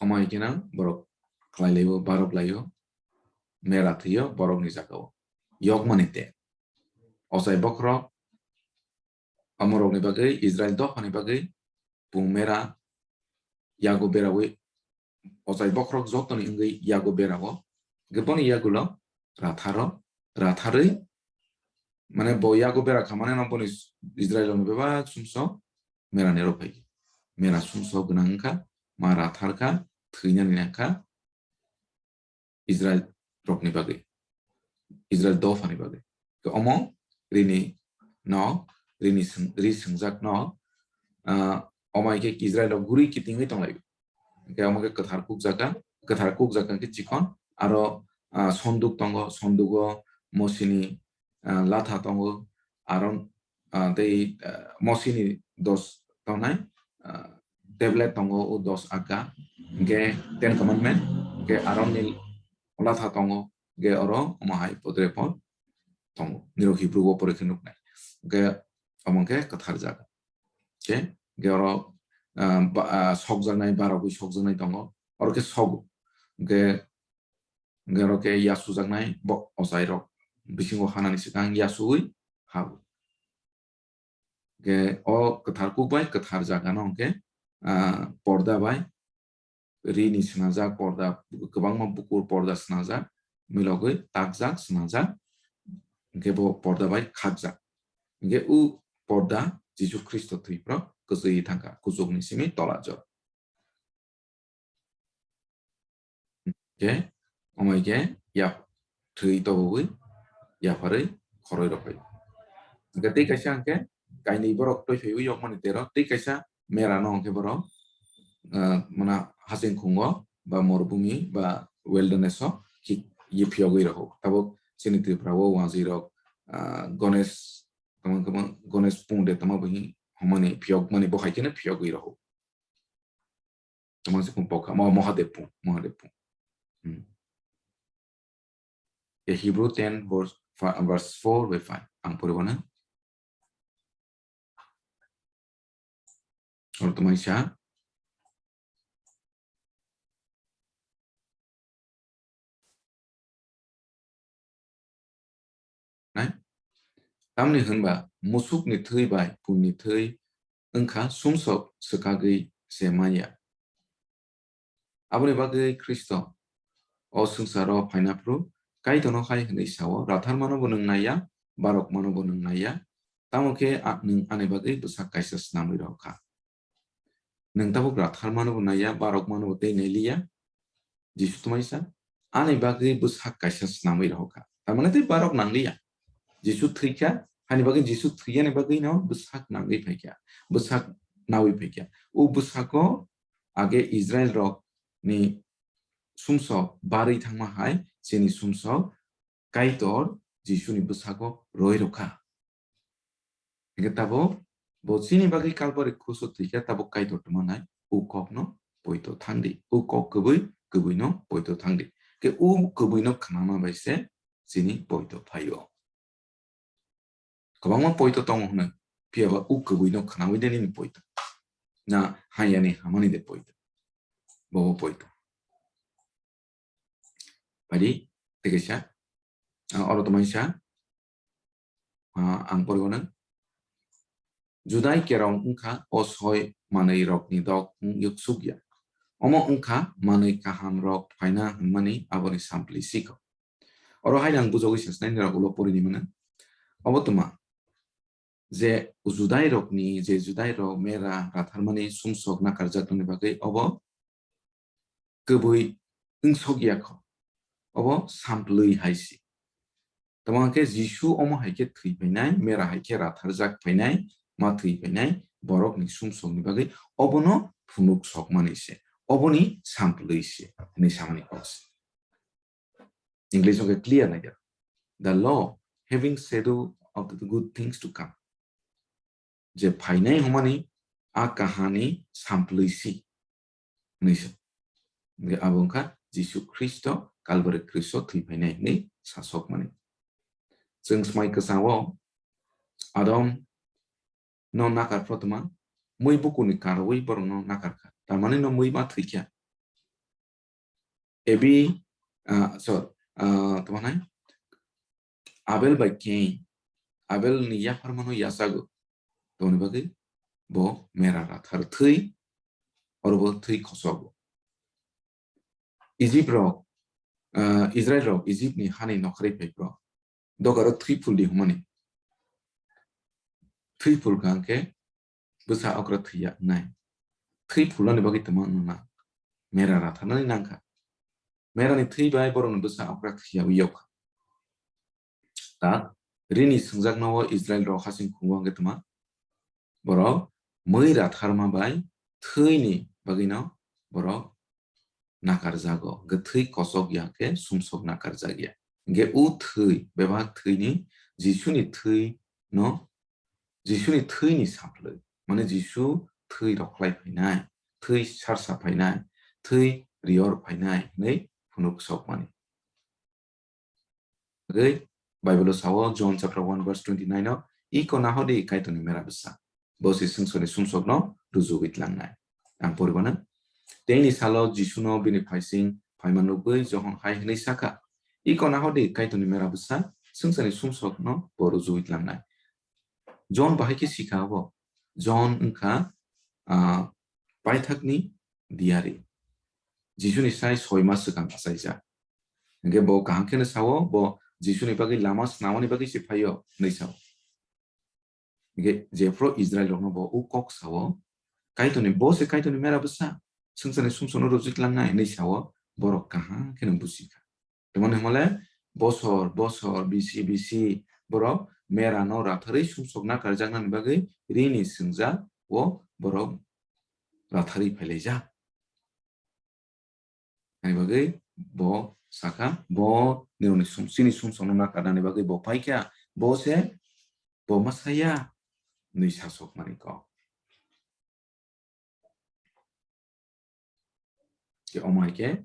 omo hai kheno borok khlai laio, barok laio, mera thwio borokni jagao. Yokmani te. Ochai bokhorok, omorokni bagwi, Israil dophani bagwi, pung mera, yago berawi, ochai bokhorok jotoni wngwi yago berao, hwnkhe boni yagulo ratharo, ratharwi, mane bo yago bera kha mane no boni Israilrokni bebak sumsok merani rw phai. Mera sumsok gwnang wngkha, ma ratharkha, thwinani nangkha, Israil rokni bagwi, Israil dophani bagwi. Khe omo rini no, rini swng-, ri swngjak no, ah, omo hai khe Israil rok guri kitingwi tonglaio. Khe omo khe kwthar kukjak kha, kwthar kukjak kha khe chikon, aro, ah, sonduk tongo, sondugo Mosini, ah, latha tongo, Aron, ah, tei, ah, Mosini dos tongnai, ah, tablet tongo, o dos aga, hingke Ten Commandment, hingke Aronni latha tongo, hingke oro omo hai podrepot tongo. Nirok Hebrew o pore khe nuknai. Hingke omo khe kwthar jaga. Hingke, hingke oro, ah, ba-, ah, sokjaknai, barogwi sokjaknai tongo. Oro khe sogo. Hingke Hingke oro khe yasujaknai bo ochairok bisingo hanani swkang yasuwi habo. Hingke o kwthar kuk bai kwthar jagano hingke, ah, porda bai rini swnajak porda, kwbangma bukur porda swnajak, milogwi takjak, swnajak, hingke bo porda bai khakjak. Hingke o porda Jisu Khristo thwi phro kwchwi thangkha, kuchukni simi tola jora. Hingke, omo hai khe yap thwi tobogwi, yapharwi khoroi rok phai. Hingke tei kaisa hingke kainwi borok toi phaiwi yokmani tero, tei kaisa mera no hingke borok, ah, mona hasing khungo ba morubhumi ba wilderness o khi ye phiyogwi rokho. Tabuk chini Tripura o wanjwi rok, ah, Ganesh, tamo, tamo Ganesh pung de tamo bo hi homani phiyokmani bo hai kheno phiyogwi rokho. Tamo se pung pokha, mo-, Mohadev pung, Mohadev pung. Hmm. Ye Hebrew ten verse fi-, verse four bai five. Ang pore bono. Oro tamo sa. Nai? Tamni hwnba musukni thwi bai punni thwi wngkha sumsok swkagwi se manya. Aboni bagwi Khristo o swngcharo phaina phuru Kaitorno hai hwnwi sao, "Ratharmano bo nwng naiya, barokmano bo nwng naiya, tamo khe a-, nwng ani bagwi bwsak kaisa snamwi rw kha." Nwng tabuk ratharmano bo naiya, barokmano bo tei nailiya. Jisu tongmani sa, "Ani bagwi bwsak kaisa snamwi rw kha." Tar mane tei barok nangliya. Jisu thwikha, hani bagwi Jisu thwiyani bagwi no bwsak nangwi phaikha. Bwsak nawi phaikha. O bwsako age Israel rok ni sumsok barwi thangma hai chini sumsok Kaitor Jisuni bwsako roi rw kha. Hingke tabuk bo chini bagwi Kalvari kruso thwikha, tabuk Kaitor tongma nai o kokno poito thangdi. O kok kwbwi, kwbwino poito thangdi. Khe o kwbwino khnama bai se chini poito phaio. Kwbangma poito tongo hwnwi, phiya ba o kwbwino khnaui de nini poito. Na hayani hamani de poito. Bobo poito. Phaidi, tei kaisa, ah, oro tongmani sa, ah, ang porigo nang. Judai kerong wngkha o soi manwi rokni dok wng yuksukya. Omo wngkha manwi kaham rok phaina hwnmani aboni sampli sikho. Oro hai ang bujogwi sasnai nirok ulo porini mano. Obo tuma je Judai rokni, je Judai rok mera ratharmani sumsok nakarjaknani bagwi obo kwbwi wngsok ya kho. Obo samplwi hai se. Tamo hwnkhe Jisu omo hai khe thwi phainai, mera hai khe ratharjak phainai, ma thwi phainai, borokni sumsokni bagwi obono phunuk sokmani se. Oboni samplwi se, hwnwi samani kok se. English o khe clear naikha. The law, having shadow of the good things to come. Je phainai hwnmani a kahani samplwi si hwnwi se. Hwnkhe abo wngkha Jisu Khristo Kalbari Khristo thwi phainai hwnwi sasokmani. Chwng swmai kwchao Adam no nakar photoma, mui bukurni karwi borokno nakar kha. Tamani no mui ma thwi kha. Ebi, ah, sorry, ah, tamo nai? Abel bai Cain, Abel ni yapharmano yachago. Tongni bagwi bo mera rathar thwi, oro bo thwi khosogo. Egypt rok, ah, Israel rok Egypt ni hani nokharwi phai bro. Dogaro thwi phul di hwnmani. Thwi phul ka hwnkhe bwsa okra thwiya wngnai. Thwi phulnani bagwi tongma wngna nang. Mera ratharnani nangkha. Merani thwi bai borokni bwsa okra thwiya wi yokha. Ta rini swngjakno o Israel rok hasing khungo hwnkhe tongma. Borok mui ratharma bai thwini bagwino borok nakarjago. Hwnkhe thwi kosok ya khe sumsok nakarjakya. Hwnkhe o thwi, bebak thwini, Jisuni thwi no, Jisuni thwini saplwi, mane Jisu thwi rokhlai phainai, thwi sarsa phainai, thwi riyor phainai hwnwi phunuk sokmani. Bagwi Bible-o sao, John chapter one verse twenty-nine o, "Iko nahodi Kaitorni mera bwsa, bo se swngcharni sumsokno rujuwi tlangnai." Ang poribanw, teini salo Jisuno bini phaising phaima nugwi Johon hai hwnwi sakha, "Iko nahodi Kaitorni mera bwsa, swngcharni sumsokno bo rujuwi tlangnai." John bahai khe sikha abo. John wngkha, ah, paithakni diari. Jisuni sai soi mas swkang achaijak. Hwnkhe bo kaham kheno sao, bo Jisuni bagwi lama snamani bagwi se phaio hwnwi sao. Hwnkhe jephru Israel rokno bo o kok sao, Kaitorni, bo se Kaitorni mera bwsa, swngcharni sumsokno rujuwi tlangnai hwnwi sao, borok kaham kheno buji kha. Tamoni hwnmale bosor bosor, bisi bisi borok merano ratharwi sumsok nakarjaknani bagwi rini swngjak o borok ratharwi phailaijak. Ani bagwi bo sakha, bo nirokni sum-, chini sumsokno nakarnani bagwi bo paikha, bo se bo masaya hwnwi sasokmani kok. Khe omo hai khe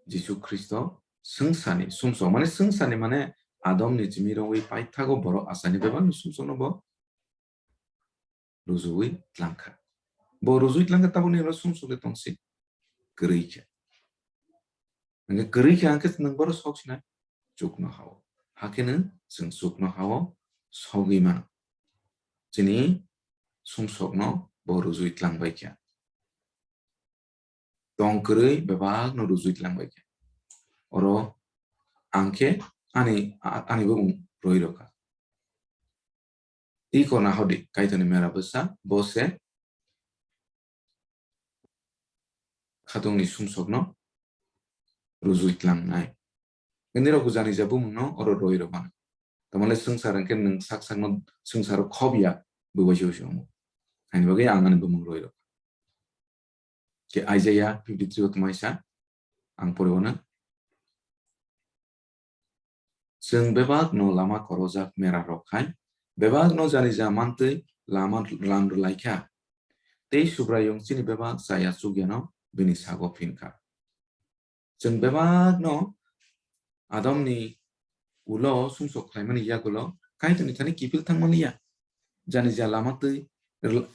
Jisu Khristo swngcharni sumsok, mane swngcharni mane Adomni chimi rogwi paithago borok achaini bebakni sumsokno bo rujuwi tlangkha. Bo rujuwi tlangkha, tabukni ulo sumsok de tongsi kwrwi khe. Hwnkhe kwrwi khe hwnkhe nwng bono sok sinai chukno hao. Hakhe nwng chwng chukno hao sogwi mano. Chini sumsokno bo rujuwi tlangbai kha. Tong kwrwi bebakno rujuwi tlangbai kha. Oro ang khe ani, a-, ani bumung rwi rwkha. Iko nahodi Kaitorni mera bwsa, bo se khatungni sumsokno rujuwi tlangnai. Nini rok jani ja bumungno oro roi rok mano. Tamale swngchar hwnkhe nwng sak sakno swngcharo khobya bwbaisa se wngo. Haini bagwi ang ani bumung roi rok. Khe Isaiah fifty-three o tongmani sa, ang poriwano. Chwng bebakno lama korojak mera rok khai, bebakno jani ja mantwi lama lam rwlai kha. Tei Subraiyung chini bebak chaya chukyano bini sago phin kha. Chwng bebakno Adamni ulo sumsok khlaimani yagulo Kaitorni thani kiphil thangmani ya. Jani ja lama twi,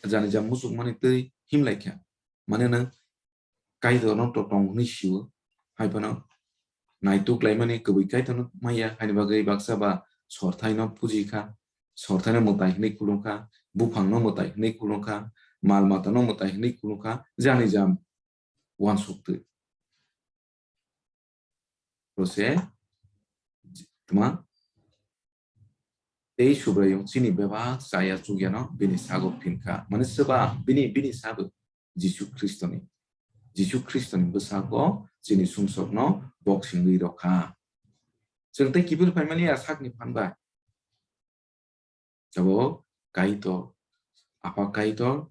janija muchukmani twi himlai kha. Mane nwng Kaitorno to tong hwnwi sio, hai phano naituk laimani kwbwi Kaitorno maya, haini bagwi baksa ba sorthaino puji kha, sorthaino mwtai hwnwi khulum kha, buphangno mwtai hwnwi khulum kha, mal matano mwtai hwnwi khulum kha, jani jam uansuk twi. Rose, tma, tei Subraiyung chini bebak chaya chukyano bini sago phin kha. Mane swba bini, bini sabo Jisu Khristoni. Jisu Khristoni bwsago chini sumsokno boksingwi rw kha. Chwng tei kiphil phaimani a sakni phan bai. Tabuk Kaitor, Apha Kaitor,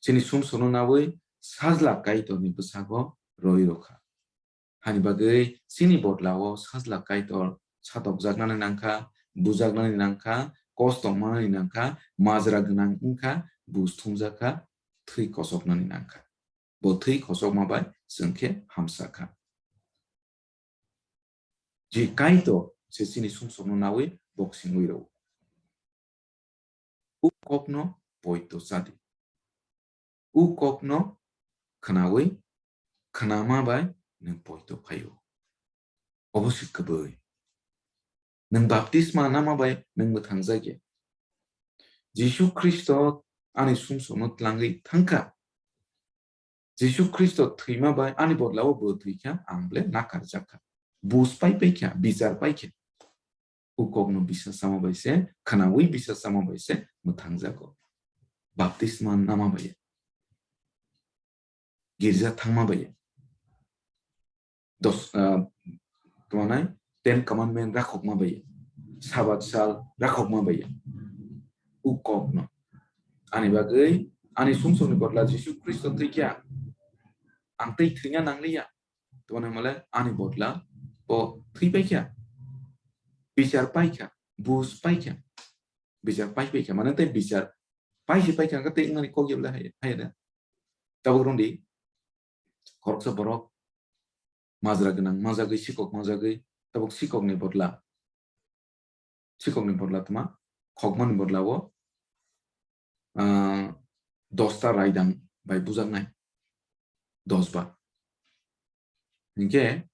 chini sumsokno nawi Sajla Kaitorni bwsago rwi rw kha. Hani bagwi chini bodlao Sajla Kaitor satokjaknani nangkha, bujaknani nangkha, kosto manani nangkha, majra gwnang wngkha, bus thumjak kha, thwi kosoknani nangkha. Bo thwi kosokma bai chwng khe hamsa kha. Je Kaitor se chini sumsokno nawi boksingwi rwo. U kokno poito chadi. U kokno khnawi, khnama bai nwng poito phaio. Obo se kwbwi. Nwng baptisma nama bai nwng mwthangjakya. Jisu Khristo ani sumsokno tlangwi thangkha. Jisu Khristo thwima bai ani bodlao bo thwikha, ang ble nakarjakha. Bus pai paikha, bichar paikha. U kokno bisas sama bai se, khnawi bisas sama bai se mwthangjago. Baptisma nama bai. Girja thangma bai. Dos, ah, twanai Ten Commandment rakhokma bai. Sabat sal rakhokma bai. U kokno. Ani bagwi, ani sumsokni bodla Jisu Khristo thwikha. Ang tei thwina nangliya. Twanai male ani bodla bo thwi paikha. Bichar paikha. Bus paikha. Bichar pai paikha. Mane tei bichar pai se paikha, tei wngmani kok yebla hai, hai da. Tabuk rwngdi, khoroksa borok majra gwnang manjagwi, sikok manjagwi, tabuk sikokni bodla, sikokni bodla tma, khokmani bodla o, ah, dosta raidang bai bujaknai, dos ba. Hinkhe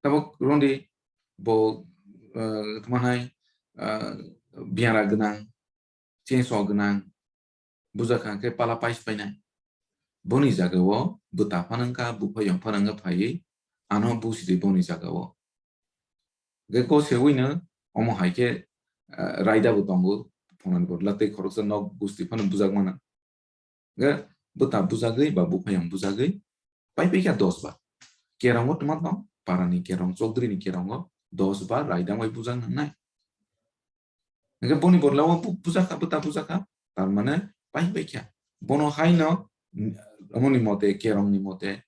tabuk rwngdi bo, ah, tma hai, ah, biyara gwnang, chenso gwnang, bujakha khe pala pais painai. Boni jagao bwta phano wngkha, bupha yong phano wngkha phaiwi, ano busidi boni jagao. Ge ko sewino omo hai khe, ah, raida bo tongo, phonani bodla tei khoroksa nok gusti phano bujak mano. Ge bwta bujagwi ba bupha yong bujagwi pai paikha dos ba. Kerongo tma tong, parani kerong, chokdrini kerongo dos ba raidang bai bujak nangnai. Hingke boni bodla o bu-, bujakha, bwta bujakha, tar mane pai paikha. Bono haino, mm, omoni mote, kerongni mote,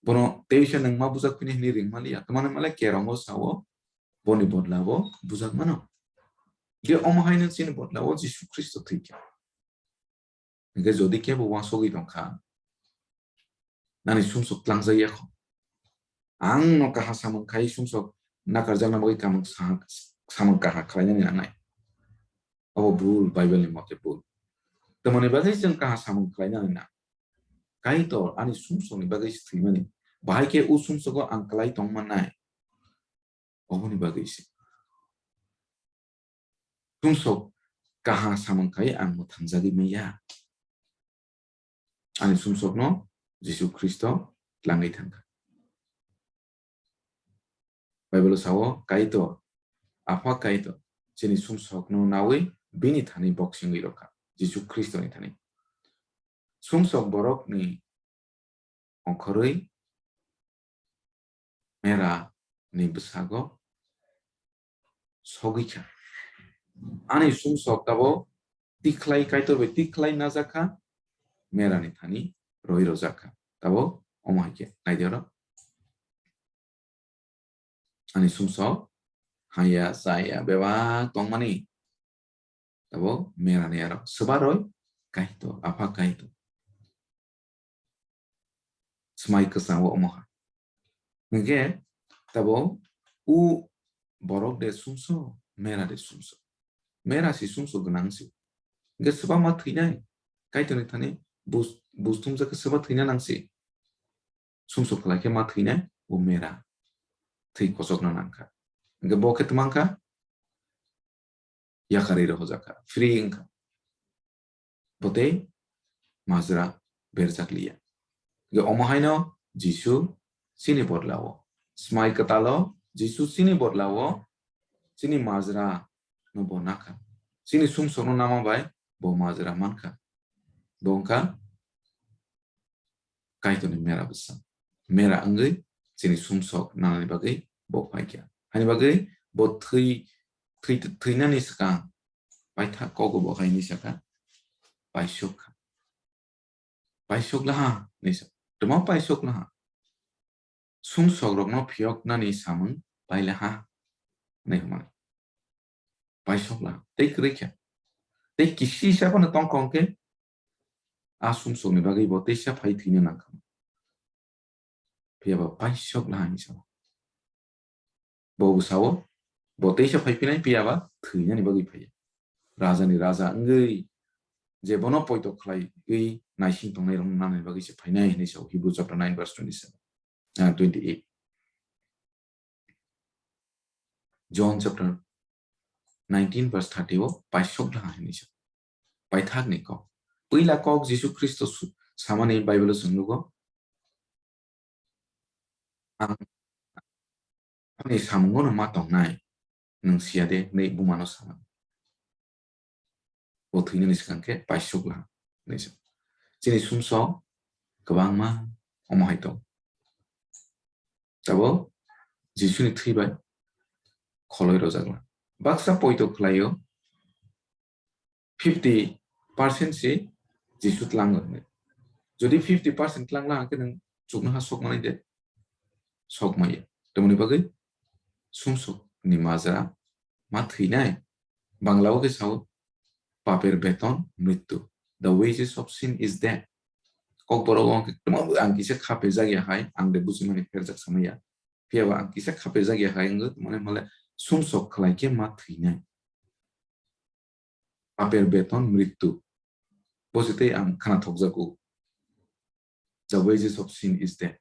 bono teisa nwng ma bujak phini hinwi ring maliya. Tma hwnmale kerongo sao, boni bodla o bujak mano. Je omo haino chini bodla o Jisu Khristo thwikha. Hingke jodi kebo uansugwi tongkha, nani sumsok tlangjak ya kho. Ang no kaha samung khai sumsok nakarjakna bagwi kamung sa-, samung kaha khlainani nangnai. Abo bul, Bible ni mote bul. Tamoni bagwi chwng kaha samung khlainani nang? Kaitor ani sumsokni bagwi se thwimani. Bahai khe o sumsogo ang klai tongmannai. Oboni bagwi se. Sumsok kaha samung khai ang mwthangjagwi manya. Ani sumsokno Jisu Khristo tlangwi thangkha. Bible sao, Kaitor, Apha Kaitor, chini sumsokno nawi bini thani boksingwi rwkha, Jisu Khristoni thani. Sumsok borokni ongkhorwi mera ni bwsago sogwi kha. Ani sumsok tabo tikhlai, Kaitor bai tikhlai najak kha, mera ni thani roi rojak kha. Tabo omo hai khe nai di oro. Ani sumsok haya, chaya, bebak tongmani. Tabo mera ni aro swbaroi Kaitor, Apha Kaitor. Swmai kwchang o omo ha. Hwnkhe tabo u borok de sumsok, mera de sumsok. Mera si sumsok gwnang si. Hwnkhe swbangma thwinai. Kaitorni thani bus-, bus thumjak khe swba thwina nang si. Sumsok khlai khe ma thwinai, o mera. Thwi kochokna nang kha. Hwnkhe bo khe twmang kha, yakarwi rohorjak kha, free wng kha. Bo tei majra berjak liya. Hwnkhe omo haino Jisu chini bodla o, swmai kwtal o Jisu chini bodla o chini majra no bo nakha. Chini sumsok no nama bai bo majra mankha. Bo wngkha Kaitorni mera bwsa. Mera wngwi chini sumsok nanani bagwi bo phaikha. Hani bagwi bo thwi, thwi, thwinani swkang paithak kogo bo hai hinwi sakha, "Paisok kha." Paisok laha hinwi sa. Tamo paisok laha. Sumsok rokno phiyoknani samung pai laha hinwi hwnmani. Paisok laha. Tei kwrwi kha. Tei kisi sa phano tongkha hwnkhe a sumsokni bagwi bo teisa phai thwina nang kha. Phiya ba paisok laha hinwi sao. Bo bo sao, bo teisa phai phinai phiya ba thwinani bagwi phaiya. Rajani raja wngwi je bono poito khlaiwi naising tongnai rokno nanani bagwi se phainai hinwi sao Hebrew chapter nine verse twenty-seven, ah, twenty-eight. John chapter nineteen verse thirty o paisok laha hinwi sao. Paithakni kok. Puila kok Jisu Khristo su-, samani Bible o chwng nugo. Ang ani samungo no ma tongnai, nwng siya de, hinwi buma no sa. Bo thwinani swkang khe paisok laha, hinwi sa. Chini sumsok kwbangma omo hai tong. Tabo Jisuni thwi bai kholoi rojak laha. Baksa poito khlaio, fifty percent se Jisu tlango hinwi. Jodi fifty percent tlang laha khe nwng chuknoha sok manai de? Sok maya. Tamoni bagwi sumsokni majra ma thwinai. Bangla o khe sao, "Paper beton mrittu. The wages of sin is death." Kokborok o ang khe tamo ang kisa kha pejak ya hai, ang de bujimani pherjak samaya. Phiya ba ang kisa kha pejak ya hai wngwi, mane hwnle sumsok khlai khe ma thwinai. Paper beton mrittu. Bo se tei ang khana thokjago. The wages of sin is death.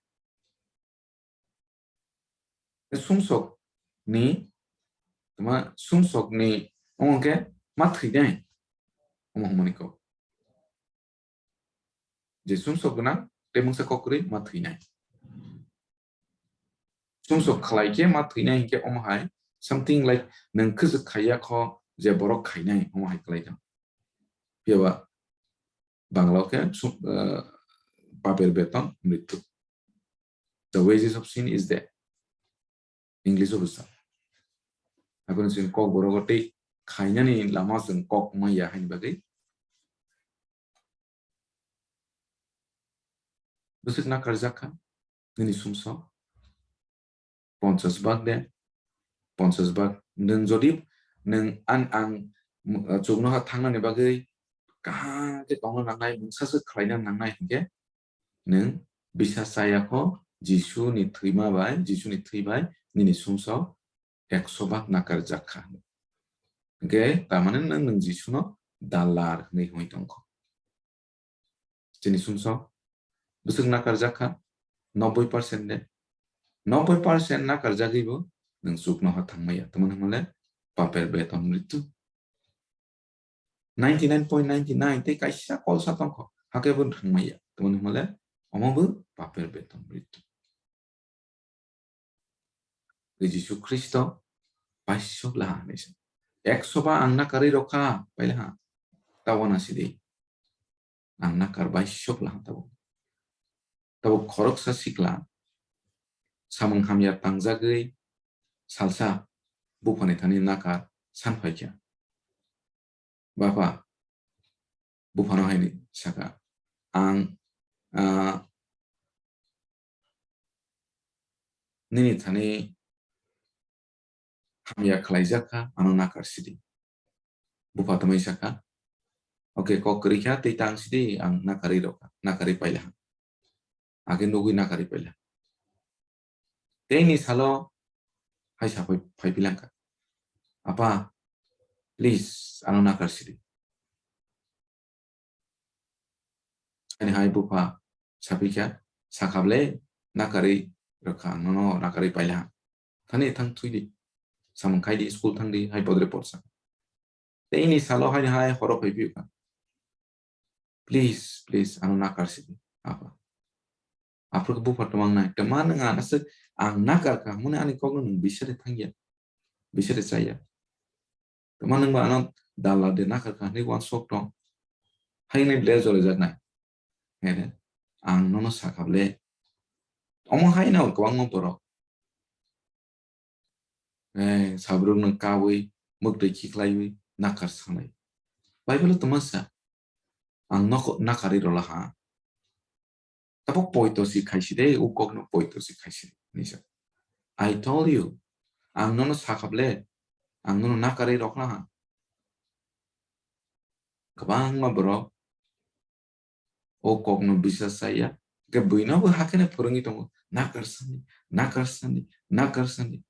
Sumsok ni, tama sumsok ni omo khe ma thwinai. Omo hwnmani kok. Je sumsok gwnang, tei mungsa kok kwrwi ma thwinai. Sumsok khlai khe ma thwinai hinkhe omo hai something like nwng khwjwk khaiya kho je borok khainai omo hai khlai kha. Phiya ba Bangla o khe sum-, eh, paper beton mrittu. The wages of sin is death. English o bwsa. Haikhe chwng kokborok o tei khainani lama chwng kok manya haini bagwi. Bwswk nakarjak kha nini sumsok? Ponchas bak de, ponchas bak. Nwng jodi nwng an-, ang, mm, chuknoha thangnani bagwi kaham khe tongna nangnai, mungsa swk khlaina nangnai hinkhe, nwng bisa chaya kho Jisu ni thwima bai, Jisu ni thwi bai nini sumsok ekso bak nakarjak kha. Hinkhe tamani nwng, nwng Jisu no dalar hwnwi hwnwi tong kho. Chini sumsok bwswk nakarjak kha, nobboi percent de. Nobboi percent nakarjagwi bo nwng chuknoha thangmaya. Tamani hwnle paper beton mrittu. Ninety nine point ninety nine tei kaisa kolsa tongkho, hakhe bo thangmaya. Tamani hwnle omo bo paper beton mrittu. Tei Jisu Khristo paisok laha hinwi sa. Ekso ba ang nakarwi rokha, pailaha. Tawana sidi. Ang nakar baisok laha tabo. Tabo khoroksa sikla samung hamya tangjagwi salsa buphani thani nakar san phaikha. Bapha, buphano haini saka, "Ang, ah, nini thani hamya khlaijak kha, ano nakar sidi." Bupha tamai saka, "Oke, kok kwrwi kha, tei tang sidi, ang nakarwi rokha, nakarwi pailaha." Age nugwi nakarwi paila. Teini salo hai sapai phaiphilangkha, "Apa, please, ano nakar sidi." Ani hai bupha sapikha, "Sakhablai nakarwi rwkha, ang nono nakarwi paila. Thani thang thwidi. Samung khaidi, school thangdi, hai bodre porsa." Teini salo hai hai horo phaiphikha, "Please, please, ano nakar sidi, apa." Aphuru bupha twmang nai, "Twma nwng ano se ang nakar kha, hwnwi ani kokno nwng bisari thangya, bisari chaya. Twma nwng ba ano dalla de nakar kha," hwnwi uansuk tong. Hai hwnwi ble jole jak nai. Hede, "Ang nono sakhablai." Omo hai no kwbangma borok. Eh, sabrukno kawi, mwktwi khiklaiwi, nakar sanai. Bible-o twma sa, "Ang nokho nakarwi rwla ha. Tabuk poito si khaisi de, u kokno poito si khaisi de," hinwi sa. "I told you, ang nono sakhablai, ang nono nakarwi rwkha ha." Kwbangma borok o kokno bisas chaya, hwnkhe buino bo hakheno phwrwngwi tongo, "Nakar sani, nakar sani, nakar sani."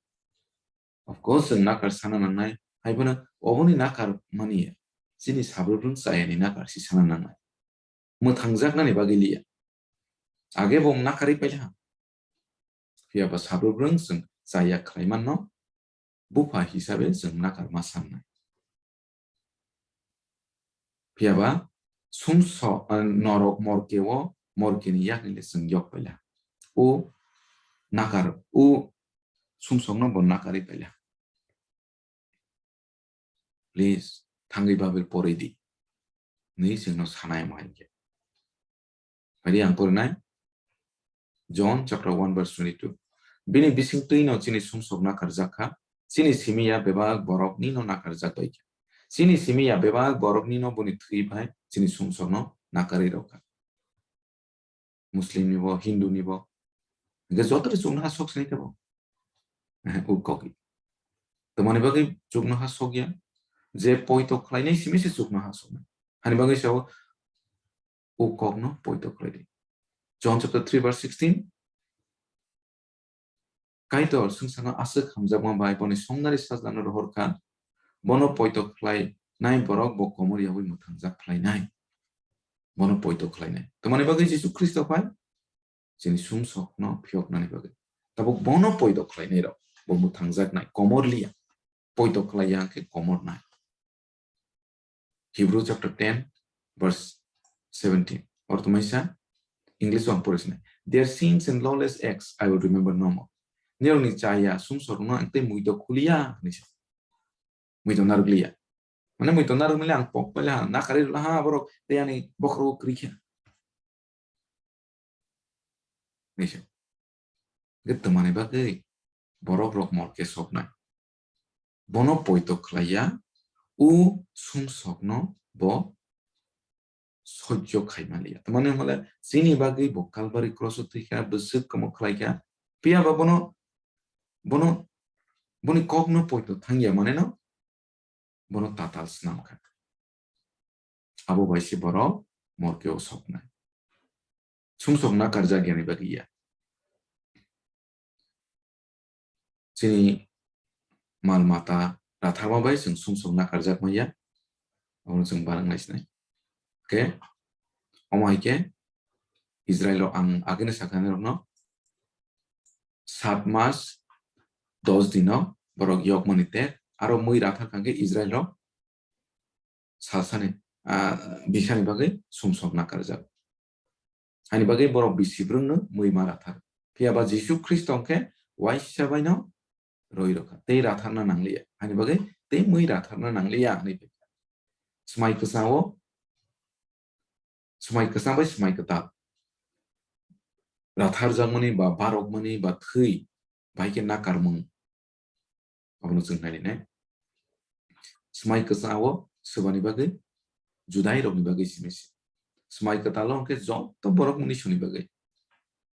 Of course, chwng nakar sana nangnai, haiphano oboni nakar mani ya, chini sabrukno chayani nakar si sana nangnai. Mwthangjaknani bagwi liya. Age bo nakarwi paila ha. Phiya ba sabrukno chwng chaya khlai manno, bupha hisabe chwng nakarma sannai. Phiya ba sumsok, ah, norok morke o, morke ni yakni le chwng yok paila. O nakar, o sumsokno bo nakarwi paila. "Please, thangwi Bible porwi di," hwnwi chwngno sanai omo hai khe. Phai di ang porinai. John chapter one verse twenty-two. "Bini bising twi no chini sumsok nakarjak kha, chini simi ya bebak borok nino nakarjak bai kha. Chini simi ya bebak borok nino boni thwi bai chini sumsok no nakarwi rw kha." Muslim ni bo, Hindu ni bo. Hingke joto ni chuknoha sok sini kebo. Eh, u kogi. Tomoni bagwi chuknoha sok ya. Je poito khlainai simi se chuknoha sok. Hani bagwi sao u kokno poito khlai di. John chapter three verse sixteen. Kaitor swngcharno aswk hamjakma bai boni songnari sajlano rohor kha, bono poito khlai nai borok bo komor yaui mwthangjak khlai nai. Bono poito khlai nai. Tamoni bagwi Jisu Khristo phai chini sumsokno phiyoknani bagwi. Tabuk bono poito khlai nai rok bo mwthangjak nai, komor liya. Poito khlai ya hwnkhe komor nai. Hebrew chapter ten, verse seventeen. Or to maisa, English o ang pori sinai. "Their sins and lawless acts I will remember no more." Nirokni chaya sumsokno ang tei muito khuliya hinwi sa. Muito narwkliya. Mane muito narwkmile ang pok paila ha, nakari rwla ha borok tei ani bokhorogo kwrwi kha. Hinwi sa. Hwnkhe twmani bagwi borok rok morke soknai. Bono poito khlaiya, u sumsokno bo sojjo khaimaliya. Tamani hwnle chini bagwi bo Kalvari cross o thwikha, bwswk kwmwk khlaikha. Phiya ba bono, bono, boni kokno poito thangya maneno bono tatal snam kha. Abo bai se borok morke o soknai. Sumsok nakarjak yani bagwi ya. Chini mal mata ratharma bai chwng sumsok nakarjak manya. Abono chwng barang nai sinai. Khe, omo hai khe Israel rok ang agini sakha nai rokno sat mas dos dino borok yokmani te aro mui rathar kha khe Israel rok salsani, ah, bisani bagwi sumsok nakarjak. Ani bagwi borok bisi brwngno mui ma rathar. Phiya ba Jisu Khristo hwnkhe waisa baino roi rokha. Tei ratharna nangliya. Ani bagwi tei mui ratharna nangliya hinwi phaikha. Swmai kwchao, swmai kwchang bai swmai kwtal. Ratharjakmani ba barokmani ba thwi bai khe nakarmung. Abono chwng nainai. Swmai kwchao swbani bagwi, Judai rokni bagwi simi se. Swmai kwtalo hwnkhe joto borok mungni soni bagwi.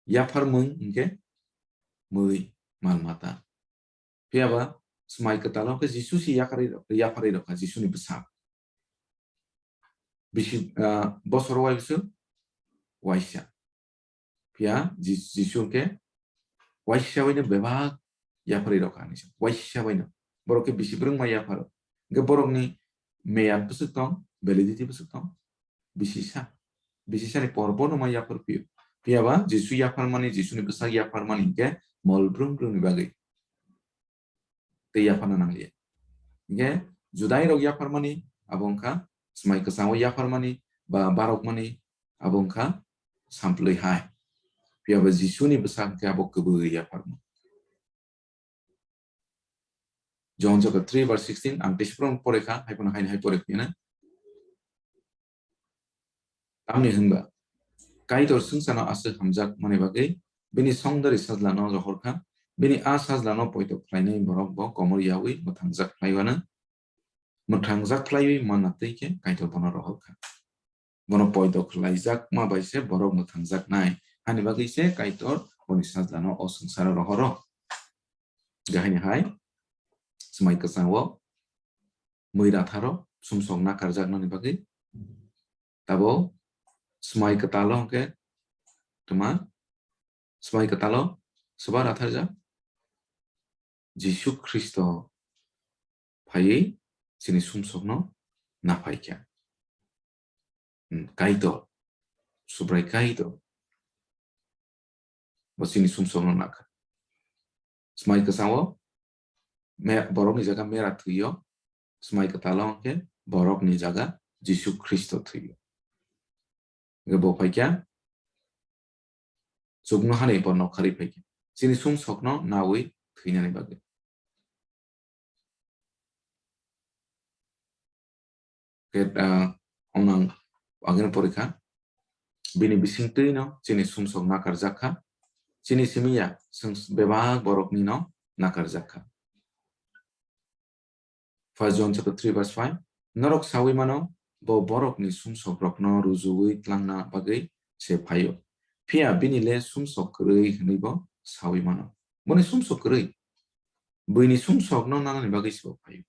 Yapharmung hwnkhe mui mal mata. Phiya ba swmai kwtalo hwnkhe Jisu se yakarwi rok-, yapharwi rokha Jisuni bwsa. Bisi, ah, bosoro waibwswk waisa. Phiya Ji-, Jisu hwnkhe waisa baino bebak yapharwi rokha hinwi sa. Waisa baino. Borok khe bisi bwrwngma yapharo. Hwnkhe borokni meyad bwswk tong, validity bwswk tong. Bisisa. Bisisani por bono ma yaphar phio. Phiya ba Jisu yapharmani, Jisuni bwsak yapharmani hwnkhe mol brwng brwngni bagwi tei yapharna nangliya. Hingke Judai rok yapharmani abo wngkha swmai kwchango yapharmani ba barokmani abo wngkha samplwi hai. Phiya ba Jisuni bwsak hingke abo kwbwi yapharma. John chapter three verse sixteen, ang tei siphuru pore kha, hai phano haino hai pore phiyana. Tamni hwnba, Kaitor swngcharno aswk hamjak mani bagwi bini songdari sajlano rohor kha, bini a sajlano poito khlainai borok bo komor yaui mwthangjak khlaiwano, mwthangjak khlaiwi manna twi khe Kaitor bono rohor kha. Bono poito khlaijakma bai se borok mwthangjaknai, hani bagwi se Kaitor boni sajlano o swngcharo rohoro. Gahaini hai, swmai kwchango mui ratharo sumsok nakarjaknani bagwi. Tabo swmai kwtalo hwnkhe twma, swmai kwtalo swba ratharjak Jisu Khristo phaiwi chini sumsokno naphaikha. Hmm, Kaitor, Subrai Kaitor. Bo chini sumsokno nakha. Swmai kwchango me-, borokni jaga mera thwio, swmai kwtalo hwnkhe borokni jaga Jisu Khristo thwio. Hwnkhe bo phaikha, chuknohani borno kharwi phaikha. Chini sumsokno naui thwinani bagwi. Ke, ah, omnang agini porikha. Bini bisingtwino chini sumsok nakarjak kha. Chini simi ya, swng bebak boroknino nakarjak kha. First John chapter three verse five, norok saui mano, bo borokni sumsokrokno rujuui tlangna bagwi se phaio. Phiya bini le sumsok kwrwi hwnwi bo saui mano. Boni sumsok kwrwi. Buini sumsokno nanani bagwi se bo phaio.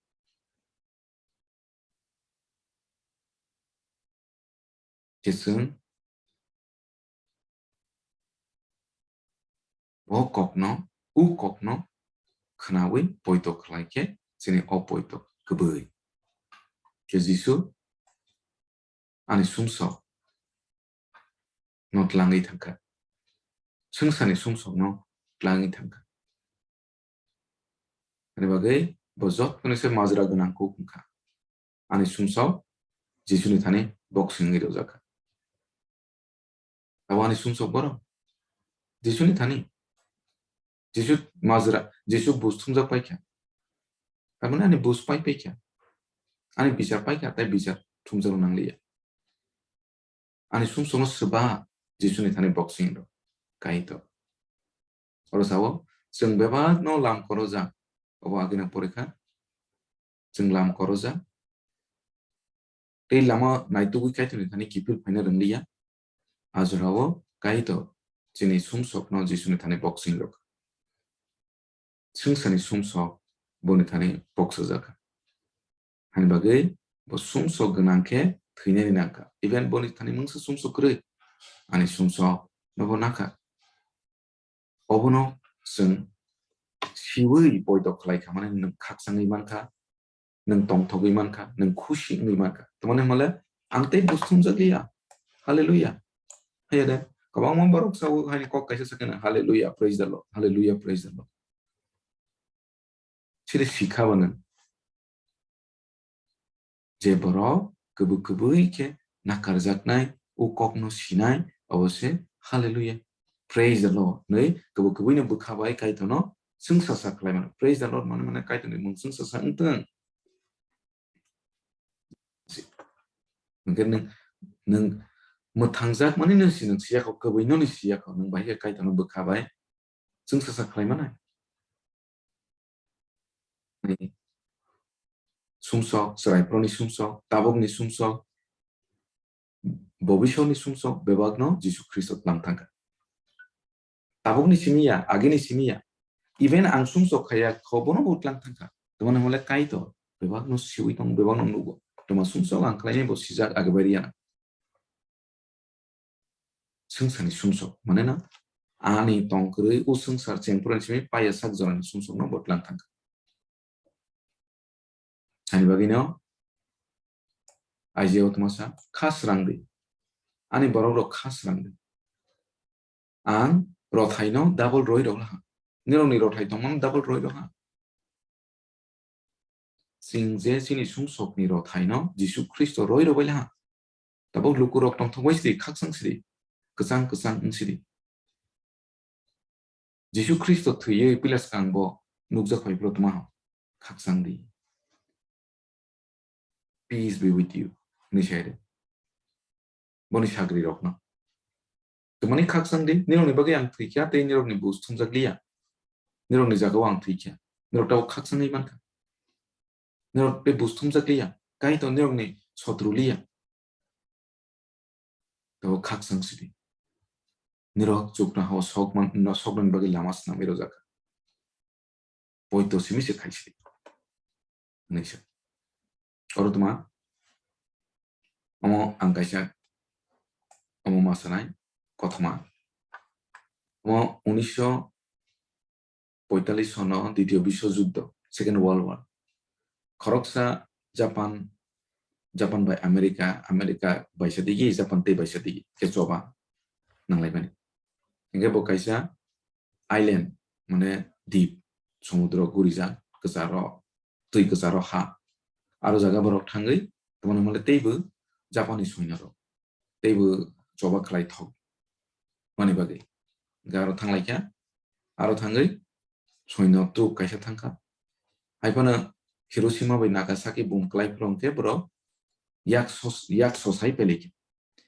Khe chwng bo kokno, u kokno khnaui poito khlai khe chini o poito kwbwi. Khe Jisu ani sumsok no tlangwi thangkha. Swngcharni sumsokno tlangwi thangkha. Ani bagwi bo jotono se majra gwnang kuk wngkha. Ani sumsok Jisuni thani boxing wngwi rwjakha. Abo ani sumsok borok. Jisuni thani. Jisu majra, Jisu bus thumjak paikha. Tamoni ani bus pai paikha. Ani bichar paikha, tai bichar thumjak nangliya. Ani sumsokno swba Jisuni thani boxing rw. Kaitor. Oro sao, chwng bebakno lam korojak. Obo agini porikha. Chwng lam korojak. Tei lama naitugwi Kaitorni thani kiphil phaina rwngliya. A jorao Kaitor chini sumsokno Jisuni thani boxing rw. Swngcharni sumsok boni thani boxojakha. Hani bagwi bo sumsok gwnang khe thwinani nangkha. Even boni thani mungsa sumsok kwrwi, ani sumsok nobo nakha. Obono chwng siwi poito khlai kha, mane nwng khakchangwi mankha, nwng tongthogwi mankha, nwng khusi wngwi mankha. Tamoni hwnle ang tei bus thumjakliya. Hallelujah. Haiya de, kwbangma borok sao haini kok kaisa sakhe na, "Hallelujah, praise the Lord, hallelujah, praise the Lord." Chiri sikha bana. Je borok kwbwi kwbwi khe nakarjaknai, o kokno sinai, abo se hallelujah, praise the Lord hwnwi kwbwi kwbwino bwkha bai Kaitorno chwngsasa khlai mano. Praise the Lord mane, mane Kaitorni mung chwngsasa wngtwng. Hwnkhe nwng, nwng mwthangjak mani no si nwng siya kho, kwbwi no ni siya kho, nwng bahai khe Kaitorno bwkha bai chwngsasa khlai mano. Sumsok, chwrai phoroni sumsok, tabukni sumsok, bobisoni sumsok, bebakno Jisu Khristo tlang thangkha. Tabukni simi ya, agini simi ya. Even ang sumsok khaya kho, bono bo tlang thangkha. Tamoni hwnle Kaitor bebakno siwi tong, bebakno nugo. Toma sumsok ang khlainai bo sijak age bai riya. swngcharni sumsok, mane no ani tongkwrwi o swngchar chengphuru simi paiya sak jorani sumsokno bo tlang thangkha. Ani bagwino Isaiah o tongma sa, "Kha srang di, ani borok rok kha srang di. Ang rothai no double roi rok laha. Nirok ni rothai tongmano double roi rok ha." Chwng je chini sumsok ni rothai no Jisu Khristo roi rok bai laha. Tabuk luku rok tongthok bai sidi, khaksang sidi, kwchang kwchang wng sidi. Jisu Khristo thwiwi pila swkang bo nukjak phai phuru tma ho, khaksang di. "Peace be with you," hwnwi sai rw. Boni sagri rokno. Tmani khaksang di, nirokni bagwi ang thwikha tei nirokni bus thumjak liya. Nirokni jagao ang thwikha. Nirok tabuk khaksangwi mankha. Nirok tei bus thumjak liya. Kaitor nirokni sotru liya. Tabuk khaksang sidi. Nirok chuknohao sokman, no soknani bagwi lama swnamwi rwjakha. Poito simi se khai sidi. Hwnwi sa. Oro tma? Omo ang kaisa, omo ma sanai, kothoma. Omo unisho poitalis sono Ditiyo Biswa Juddho, Second World War. Khoroksa Japan, Japan bai America, America baisa digi, Japan tei baisa digi, khe choba nanglaimani. Hingke bo kaisa island, mane dip, somudro gurijak, kwcharo, twi kwcharo ha. Aro jaga borok thangwi, tongmani mole teibo Japanni soinyorok, teibo choba khlai thok mani bagwi. Hingke aro thanglaikha, aro thangwi soino truk kaisa thangkha. Haiphano Hiroshima bai Nagasaki bum kwlai phuru hingke borok yak sos-, yak sosai pelaikha.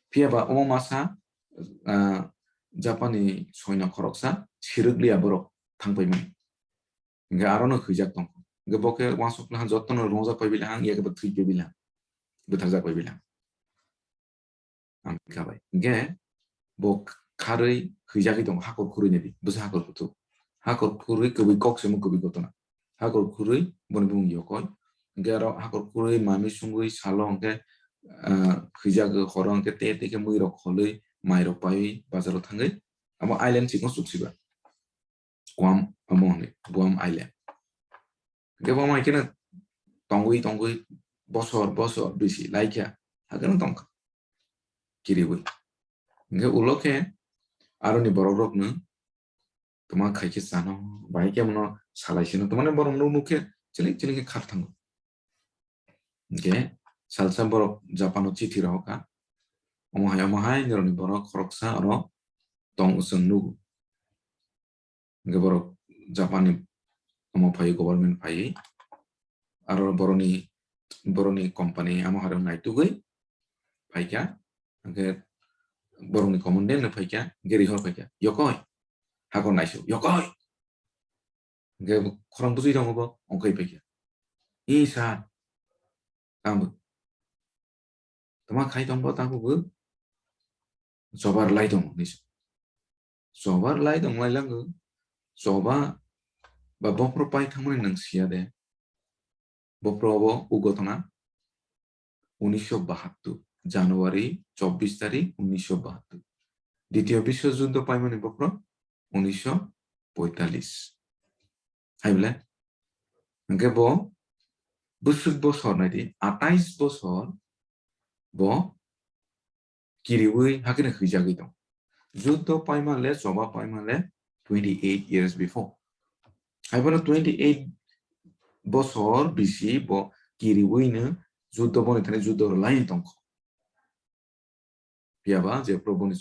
Phiya ba omo masa, ah, Japanni soino khoroksa sirwk liya borok thang paimani. Hingke arono hwijak tongkha. Hingke bo khe uansuk laha jotono rwngjak pai bilahang, ya khe bo thwi pai bilahang, bwtharjak pai bilahang. Ang kha bai. Hingke bo kharwi hwijagwi tongo, hakor khurwi nadi, bwsa hakor kuthuk. Hakor khurwi kwbwi kok se omo kwbwi gotona. Hakor khurwi boni bumung yokoi. Hingke aro hakor khurwi mami sungwi salo hingke, ah, hwijagwi horo hingke te te khe mwirok kholwi mairok paiwi bazaro thangwi abo island chikon chuksiba. Guam, amo hwnwi, Guam Island. Hingke bo mai kheno tongwi tongwi bosor bosor bisi laikha, hakeno tongkha kiriwi. Hingke ulo khe aroni borok rokno toma khaikhe chano, bahai khe mono salai sino, toma borok nuk nuk khe chiling chiling khe khar thango. Hingke salsa borok Japan o chithi rohorkha, omo hai, omo hai, nirokni borok khoroksa oro tong, chwng nugo. Hingke borok Japan ni omo phai, government phai, aro boroni, boroni company amo hai rok naitugwi phaikha, hingke borokni commandant no phaikha, hingke rihor phaikha, "Yokoi, hakor naisuk, yokoi." Hingke khorang bujui tongo bo, ongkhai phaikha, "Ee sir, tamo tama khai tongbo, tamo bo choba rwlai tongo," hinwi sa. Choba rwlai tong lai lango, choba ba bophro pai thangmani nang siya de. Bophro obo ugo tona unisho bahattur, January chobbish tarik unisho bahattur. Ditiyo Biswa Juddho paimani bophro unisho poitalis. Hai bole? Hingke bo bwswk bosor nai di, atais bosor bo kiriwi hakhe no hwijagwi tong. Juddho paima le, choba paima le twenty eight years before. Hai bono twenty eight bosor bisi bo kiriwi no juddho boni thani juddho rwlai tongkho. Phiya ba je Probhu ni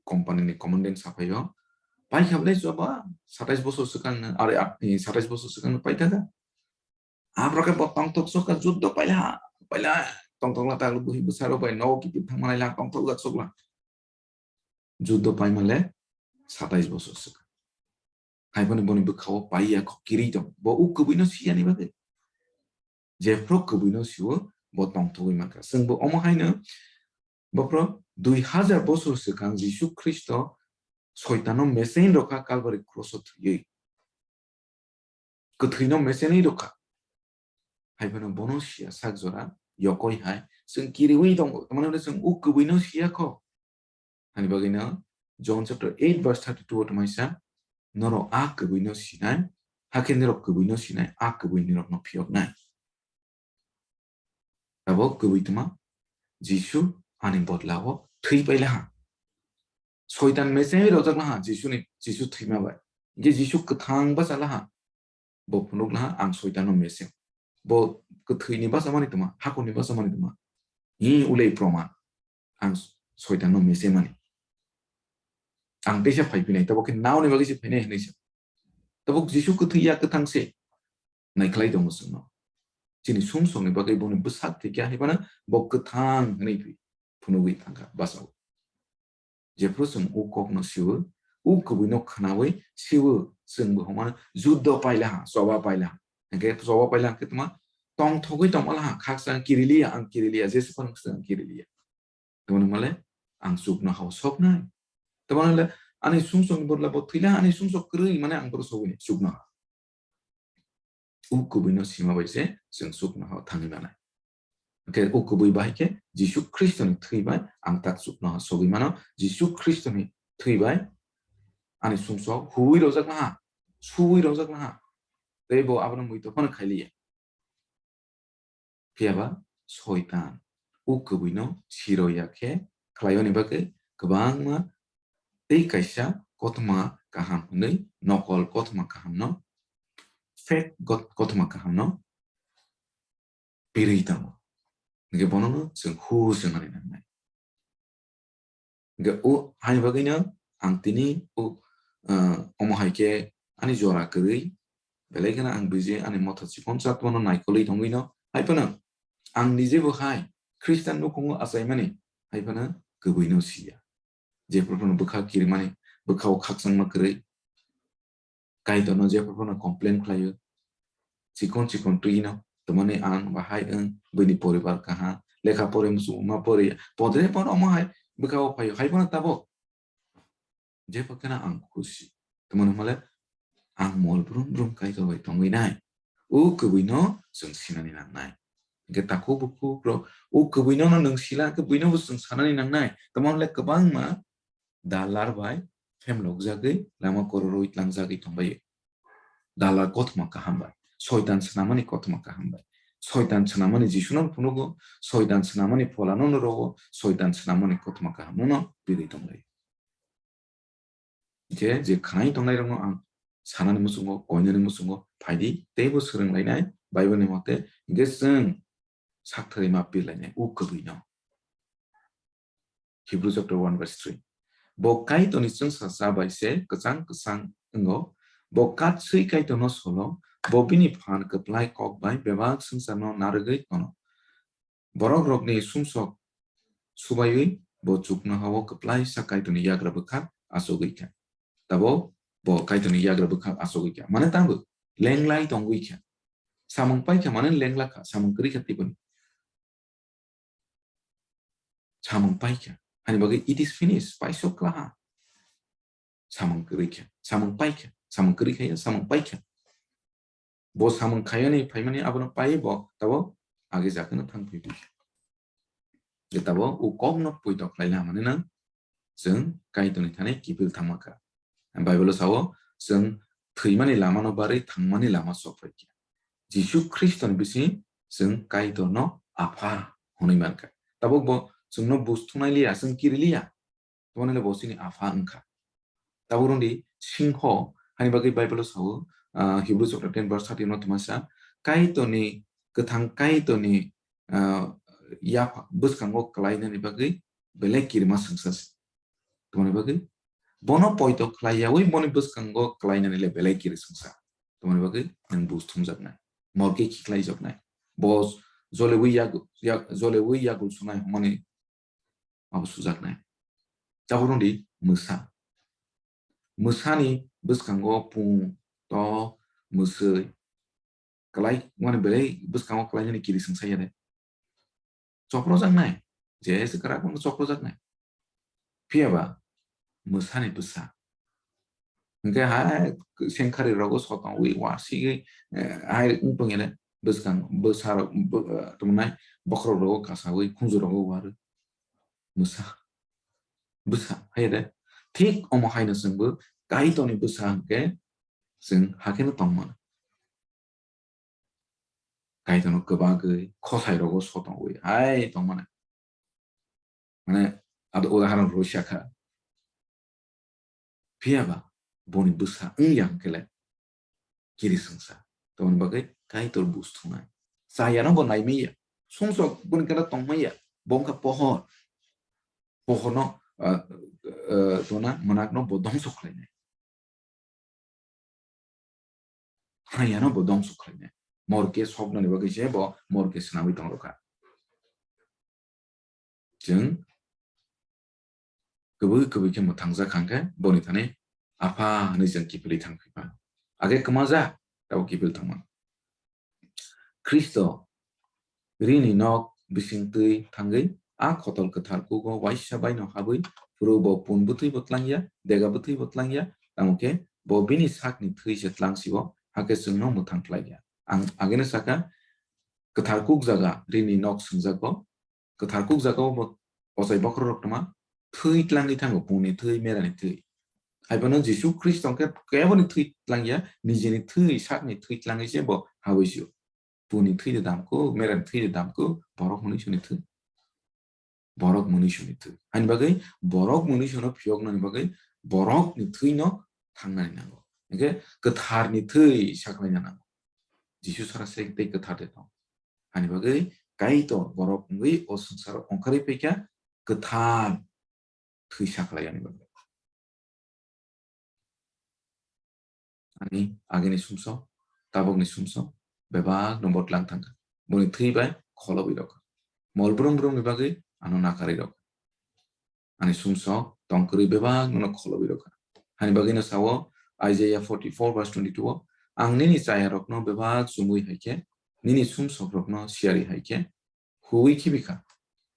company ni commandant saphaio, pai kha bwlai choba satais bosor swkang no, are, a, e, satais bosor swkang no pai thaka. Aphro khe bo tongthok sok kha, juddho paila, paila tongthok la ta buhi bwsarok bai nogo kiphil thangma naila tongthok jak sok la. Juddho paima le satais bosor swkang. Hai phano boni bwkha o pai ya kho kiri tong. Bo u kwbwi no siya ni bagwi. Jephru kwbwi no siwo bo tongthogwi mankha. Chwng bo omo haino bophro dui hajar bosor swkang Jisu Khristo Soitano mechain rokha Calvary cross o thwiwi. Kwthwino mechenwi rwkha. Hai phano bono siya sak jora yokoi hai chwng kiriwi tongo. Tamani hwnwi chwng u kwbwino siya kho. Hani bagwino John chapter eight verse thirty-two o tongmai sa, "Norok a kwbwi no sinai, hakhe norok kwbwi no sinai, a kwbwi norok no phiyoknai." Tabok kwbwi tongma, Jisu ani bodla o thwi paila ha. Soitan mesem rojak laha Jisuni, Jisu thwima bai. Hingke Jisu kwthang bachalaha. Bo phunuk laha, "Ang soitanno mesem." Bo kwthwini bachamani tongma, hakhorni bachamani tongma. Hi ulei proman. Ang soitanno mesemani. Ang teisa phai phinai, tabok khe naoni bagwi se phainai hinwi sa. Tabok Jisu kwthwi ya kwthang se. Naikhlai tongo chwngno. Chini sumsokni bagwi boni bwsak thwikya hai phano bo kwthang hinwi phi-, phunugwi thangkha bachao. Jephru chwng o kokno siwo, o kwbwino khwnawi siwo, chwngbo hwnmano juddo paila ha, choba paila ha. Hwnkhe choba paila hwnkhe tongma tongthogwi tongma laha, khaksa ang kiriliya, ang kiriliya, Jesu phano ang kiriliya. Tongmani male ang chuknohao soknai. Tongmani male ani sumsokni bodla bo thwila, ani sumsok kwrwi mane ang bono sogwi chuknoha. O kwbwino sima bai se chwng chuknohao thangwi manai. Hwnkhe o kwbwi bahai khe Jisu Khristoni thwi bai ang tak chuknohao sogwi mano. Jisu Khristoni thwi bai ani sumsok huwi rojak naha, suwi rojak naha. Tei bo abono muitu phano khailiya. Phiyaba soitan o kwbwino siroya khe khlaiyoni bagwi kwbangma tei kaisa kothoma kaham hwnwi nokol kothoma kahamno, fake got-, kothoma kahamno birwi tongo. Hwnkhe bonono chwng hu chwng ani nangnai. Hwnkhe o, hai bagwino ang tini o, ah, omo hai khe ani jora kwrwi, belai kheno ang biji ani motha chikon chatmano naikolwi tongwino, hai phano ang nijebo hai Khristan nukhungo achaimani, hai phano kwbwino siya. Jephru phano bwkha kirimani, bwkhao khakchangma kwrwi, Kaitorno jephru phano complain khlaio. Chikon chikon twino, tongmani ang bahai wng, buini poribar kaham, lekha pore muchung ma pore, podre phano omo hai bwkhao phaio, hai phano tabok. Jephru kheno ang khusi. Tongmani hwnmale ang mol brum brum Kaitor bai tongwi nai. O kwbwino chwng sinani nangnai. Hwnkhe takhuk bukhuk rok, o kwbwino no nwng sila, kwbwino bo chwng sanani nangnai. Tongmani hwnle kwbangma dalar bai phemlokjagwi lama kororwi tlangjagwi tongbaio. Dalar kothoma kaham bai, soitan swnamani kothoma kaham bai, soitan swnamani Jisuno phunugo, soitan swnamani pholano no rogo, soitan swnamani kothoma kaham no birwi tonglaio. Je, je khanai tongnai rokno ang sanani muchungo, koinani muchungo phaidi, teibo swrwng lainai, Bible ni mote, hwnkhe chwng sakthari ma pirlainai, o kwbwino. Hebrew chapter one verse three. Bo Kaitorni chwngsacha bai se kwchang kwchang wngo, bo katswi Kaitorno solo, bo bini phan kwplai kok bai bebak swngcharno narwgwi tono. Borok rokni sumsok subaiwi bo chuknohao kwplaisa Kaitorni yagra bwkhak achugwi kha. Tabo bo Kaitorni yagra bwkhak achugwi kha. Mane tangbo lenglai tongwi kha. Samung pai kha mane lengla kha, samung kwrwi kha tiboni. Samung pai kha. Hani bagwi it is finished, paisok klaha. Samung kwrwi kha, samung pai kha, samung kwrwi kha ya, samung pai kha. Bo samung khaiyani phaimani abono pai bo tabo age jakeno thang phai kha. Je tabo o kokno poito khlai lamani nang chwng Kaitorni thani kiphil thangma kha. Bible o sao chwng thwimani lamano barwi thangmani lama sok phai kha. Jisu Khristoni bising chwng Kaitorno Apha hwnwi man kha. Tabuk bo chwngno bus thungnai liya, chwng kiri liya. Tongmani le bo chini Apha wngkha. Tabuk rwngdi singho hani bagwi Bible o sao, ah, Hebrew chapter ten verse thirteen no tongmasa, Kaitorni, kwthang Kaitorni, ah, yapha bwskango kwlainani bagwi belai kirima swngsa se. Tongmani bagwi bono poito khlai yaui boni bwskango kwlainani le belai kiri swngsa. Tongmani bagwi nwng bus thumjaknai, morke khiklaijaknai. Bo joleui yagu-, yag-, joleui yagul sunai hwnmani abo sujaknai. Tabuk rwngdi mwsa. Mwsani bwskango pung, to, mwswi, kwlai, mane belai bwskango kwlainani kiri swngsa ya de. Choprojaknai, je se kwrak bono choprojaknai. Phiyaba mwsani bwsa. Hwnkhe hai sengkhari rogo sotongwi wasigwi, eh, hai wng tongya de bwskang bwsa rok, bw-, eh, tongmani bokhorok rogo kasawi khunju rogo warwi. Mwsa. Bwsa, hai de. Thik omo haino chwngbo Kaitorni bwsa hwnkhe chwng hakheno tongmano. Kaitorno kwbagwi khosai rogo sotongwi hai tongmano. Mane, ado udaharon rwui sakha. Phiyaba boni bwsa wngya hwnkhe le kiri swngsa. Tamoni bagwi Kaitor bus thungnai. Chayano bo naimaya. Sumsok boni kata tongmaya. Bo wngkha pohor. Pohorno, ah, ah, tona mwnakno bo dongso khlainai. Hayano bo dongso khlainai. Morke soknani bagwi se bo morke swnamwi tongrokha. Chwng kwbwi kwbwi khe mwthangjak hwnkhe boni thani apha hwnwi chwng kiphilwi thangphi pha. Age kwmaja tabuk kiphil thangma. Khristo rini nok bising twi thangwi a khotol kwthar kugo waisa baino habwi phuru bo pun bwtwi bo tlangya, dega bwtwi bo tlangya, tamo khe bo bini sakni thwi se tlangsio, hakhe chwngno mwthang khlaiya. Ang ageno saka, kwthar kuk jaga rini nok swngjago, kwthar kuk jaga o bo ochai bokhorok tongma thwi tlangwi thango, pungni thwi, merani thwi. Haiphano Jisu Khristo hwnkhe keboni thwi tlangya, nijini thwi, sakni thwi tlangwi se bo habwi sio. Pungni thwi de damkuk, merani thwi de damkuk, borok mwnwi soni thwi. Borok mwnwi soni thwi. Ani bagwi borok mwnwi sono phiyoknani bagwi borokni thwino thangnani nango. Hwnkhe kwtharni thwi saklaina nango. Jisu sara se tei kwthar de tong. Ani bagwi Kaitor borok wngwi o swngcharo ongkhorwi phaikha, kwthar thwi saklaiyani bagwi. Ani agini sumsok, tabukni sumsok, bebak no botlang thangkha. Boni thwi bai kholobwi rokha. Mol brum brumni bagwi ano nakarwi rokha. Ani sumsok tongkwrwi bebak nono kholobwi rokha. Hani bagwino sao Isaiah forty-four verse twenty-two o, "Ang nini chayarokno bebak chumui hai khe, nini sumsokrokno siyari hai khe, huwi khibi kha,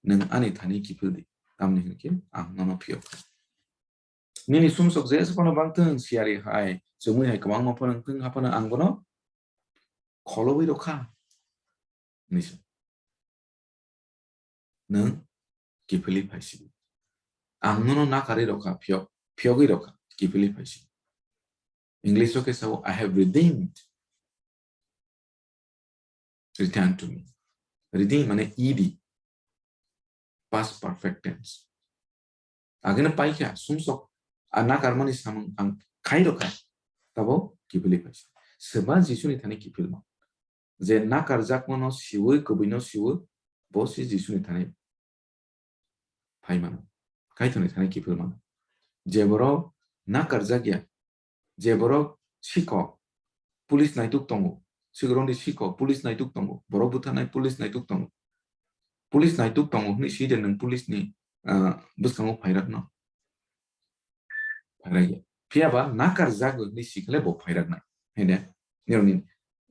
nwng ani thani kiphil di, tamni hwn khe ang nono phiyok kha." Nini sumsok jesphano bangthwng, siyari hai, chumui hai kwbangma phano wngthwng, haphano ang bono kholobwi rokha. Nisa. Nwng kiphilwi phaisidi. Ang nono nakarwi rokha, phiyok, phiyogwi rokha, kiphilwi phaisidi. English o khe sao, "I have redeemed. Return to me." Redeem mane E D. Past perfect tense. Ageno paikha, sumsok, a nakarmani samung ang khairokha, tabo kiphilwi phaisidi. Swba Jisuni thani kiphilma. Je nakarjakmano siwi, kwbwino siwi, bo se Jisuni thani phai mano. Kaitorni thani kiphil mano. Je borok nakarjakya, je borok sikok, police naituk tongo, sikorokni sikok, police naituk tongo, borok butharnai police naituk tongo. Police naituk tongo hwnwi si de nwng police ni, ah, bwskango phairakno? Phairakya. Phiyaba nakarjago hwnwi si khle bo phairaknai. Hai de? Nirokni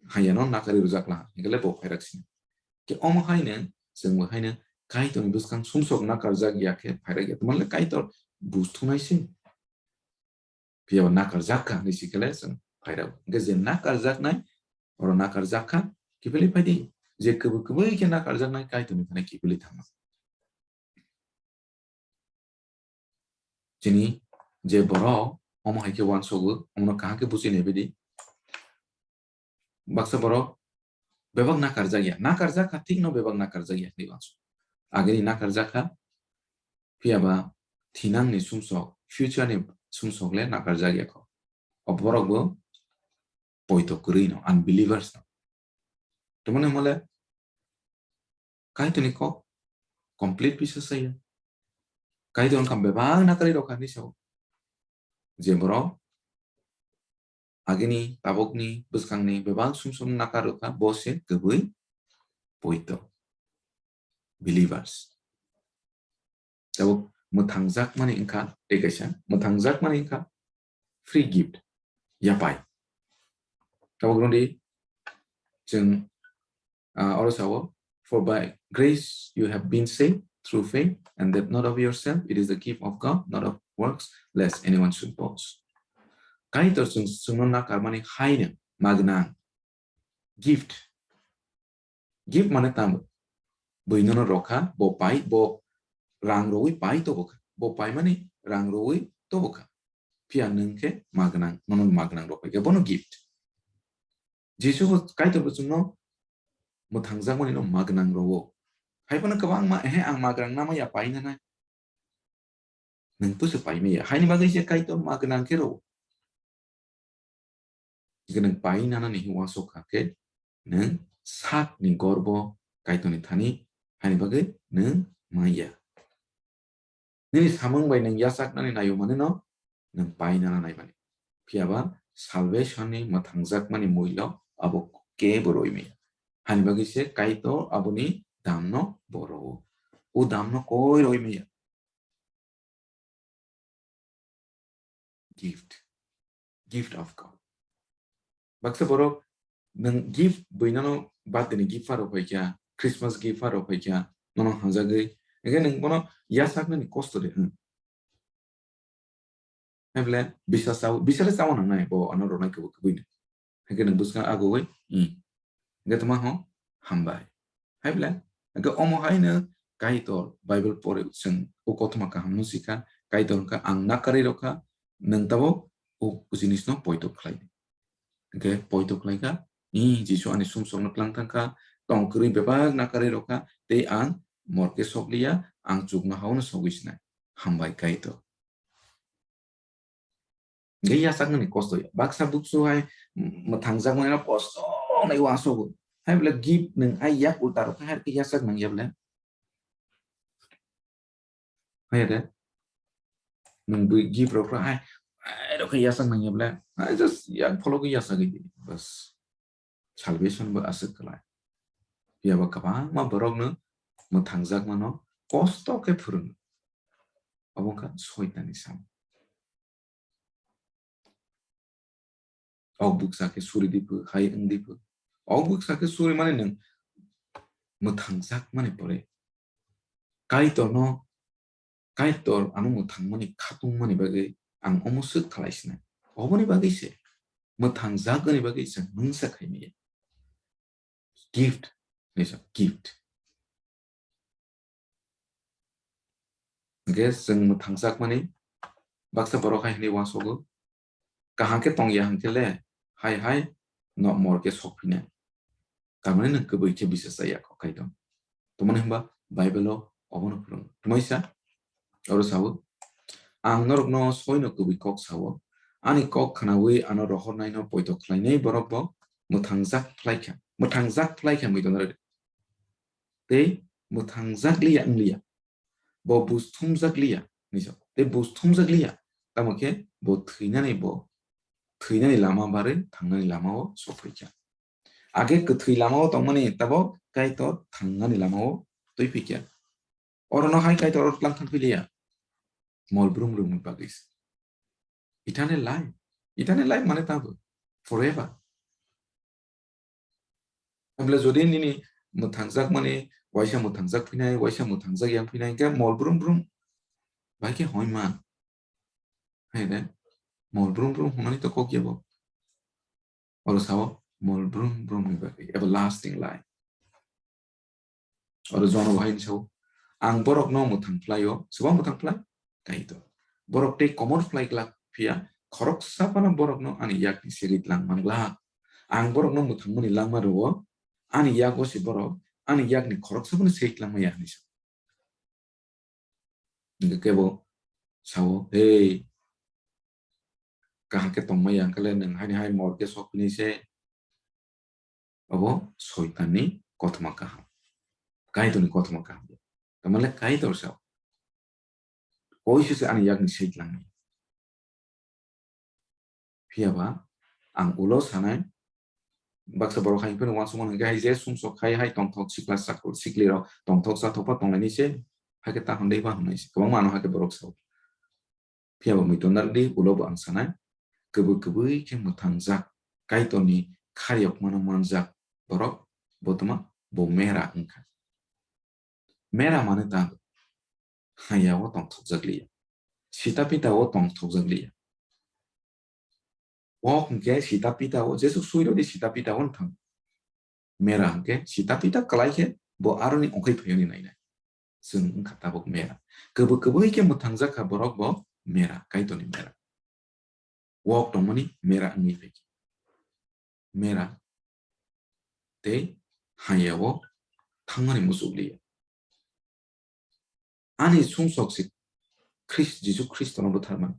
hayano nakarwi rwjakla, hai khle bo phairak si. Khe omo haino, chwngbo haino, Kaitorni bwskang sumsok nakarjak ya khe phairak ya. Tamo le Kaitor bus thungnai se. Phiyaba nakarjak kha hwnwi si khle chwng phairak. Hwnkhe je nakarjaknai, oro nakarjak kha, kiphilwi phai di. Je kwbwi kwbwi khe nakarjaknai, Kaitorni thani kiphilwi thangma. Chini je borok omo hai khe uansogo, omono kaham khe buchi naibaidi. Baksa borok bebak nakarjak ya, nakarjak kha, thik no bebak nakarjak ya hwnwi uansogo. Agini nakarjak kha, phiyaba thinangni sumsok, future ni sumsok le nakarjak ya kho. O borok bo poito kwrwi no, unbelievers no. Tamoni hwnle Kaitorni kok complete bisa saya. Kaitor wngkha bebak nakarwi rokha hwnwi sao. Je borok agini, tabukni, bwskangni bebak sumsok nakar rokha, bo se kwbwi poito. Believers. Tabuk mwthangjakmani wngkha tei kaisa, mwthangjakmani wngkha free gift, yapai. Tabuk rwngdi chwng, ah, oro sao, "For by grace you have been saved through faith, and that not of yourself, it is the gift of God, not of works, lest anyone should boast." Kaitor chwng, chwngno nakarmani haino magwnang gift. Gift mane tamo? Bui nono rokha, bo pai, bo rang rwi pai to bokha. Bo pai mani rang rwi tobo kha. Phiya nwng khe ma gwnang, nono ma gwnang rw phai khe bono gift. Jisu bo Kaitor bo chwngno mwthangjakmani no ma gwnang rw-o. Hai phano kwbangma, ehe, ang ma gwnang nama ya, pai nanai. Nwng to se pai maya. Haini bagwi se Kaitor ma gwnang khe rw-o. Hwnkhe nwng pai nanani hi uansuk kha khe, nwng sakni gorbo Kaitorni thani, haini bagwi nwng maya. Nini samung bai nwng yachaknani naio mani no nwng pai nana nai mani. Phiya ba salvation ni mwthangjakmani muilo abo kebo rwi maya. Hani bagwi se Kaitor aboni damno bo rwo. O damno koi rwi maya. Gift. Gift of God. Baksa borok nwng gift bwinano birthday ni gift pharo phaikha, Christmas gift pharo phaikha, nono hamjagwi. Hwnkhe nwng bono yachaknani kosto de, hmm. Hai bole bisa chao, bisa le chao nangnai, bo ano rwnai kwbwi kwbwi no. Hwnkhe nwng bwskang agoi, hmm. Hwnkhe tongma ho, hambai. Hai bole, hwnkhe omo haino Kaitor Bible pore chwng o kothoma kaham no sikha, Kaitor wngkha ang nakarwi rokha, nwng tabok o jinis no poito khlai di. Hwnkhe poito khlai kha, i Jisu ani sumsok no tlang thang kha, tong kwrwi bebak nakarwi rokha, tei ang morke sok liya, ang chuknoha-o no sogwi sinai. Hambai Kaitor. Hwnkhe yachaknani kosto ya. Baksa buksu hai, mm, mwthangjakmani no kosto nai uansukgo. Hai bole gift nwng ai yak ulta rok hai khe yachak nang ya bole. Hai de. Nwng bui gift rok hai, hai rok khe yachak nang ya bole. Hai just yak phologwi yachagwi di. Bas. Salvation bo aswk kwlai. Phiya ba kwbangma borokno mwthangjakmano kosto khe phwrwngo. Obo wngkha Soitanni samung. Ok bwksa khe suri di pho, hai wng di pho. Ok bwksa khe suri mani nwng mwthangjak mani pore Kaitorno, Kaitor ano mwthangmani khatungmani bagwi ang omo swk khlai sinai. Oboni bagwi se mwthangjak wngni bagwi chwng mungsa khai maya. Gift, nisa, gift. Hwnkhe chwng mwthangjak mani baksa borok hai hwnwi uansugo, kaham khe tong ya hwnkhe le hai hai no mor khe sok phinai. Tamoni nwng kwbwi khe bisa cha ya kho Kaitor. Tamoni hwnba Bible o obono phwrwngo. Tmaisa oro sao, "Ang norokno soino kwbwi kok sao, ani kok khnaui ano rohornaino poito khlainai borok bo mwthangjak phlai kha, mwthangjak phlai kha," hwnwi tongna rwdi. Tei mwthangjak liya wng liya. Bo buj thumjak liya, hinwi sa. Tei buj thumjak liya, tamo khe bo thwinani, bo thwinani lama barwi thangnani lama o sophaikha. Age kwthwi lama o tongmani tabok Kaitor thangnani lama o twi phaikha. Orono hai Kaitor oro tlang thang phi liya. Mol brum brum ni bagwi se. Eternal life. Eternal life mane tabo forever. Tabole jodi nini mwthangjak mani, waisa mwthangjak phinai, waisa mwthangjak yang phinai, hingke mol brum brum bai khe hoi man. Hai de, mol brum brum hwnani to kok yabo. Oro sao, mol brum brum ni bagwi, everlasting life. Oro Jono bo hai hwnwi sao, "Ang borokno mwthang phlaio, swbang mwthang phlai?" Kaitor. "Borok tei komor phlai glak phiya, khoroksa phano borokno ani yakni segwi tlang man glak. Ang borokno mwthangmani langma rwo, ani yago se borok ani yakni khoroksa phano segwi tlang maya," hwnwi sa. Hingke kebo sao, "Hei, kaham khe tongmaya, hingke le nwng haini hai mor khe sok phini se." Obo Soitanni kothoma kaham. Kaitorni kothoma kaham. Tamale Kaitor sao, "Koi se se ani yakni seit langni." Phiya ba ang ulo sanai, baksa borok hai phano uansukmani hingke hai je sumsok hai hai tongthok sikla sakul sikli rok tongthok chathok pha tonglaini se, hai khe ta hwnwi ba hwnwi se kwbangma ano hai khe borok sao. Phiya bo muitu narwkdi, ulo bo ang sanai, kwbwi kwbwi khe mwthangjak, Kaitorni khairokmano manjak borok, bo tma, bo mera wngkha. Mera mane ta haya o tongthokjak liya, sita pita o tongthokjak liya. Kok hwnkhe sita pita o, jesuk sui rodi sita pita o wng thang. Mera hwnkhe sita pita kwlai khe bo aroni ongkhai phaiyani nainai. Chwng wngkha tabuk mera. Kwbwi kwbwi khe mwthangjak kha borok bo mera, Kaitorni mera. Wok tongmani mera wngwi phaikha. Mera tei haya o thangmani muchuk liya. Ani sumsok se Khris-, Jisu Khristono butharmani.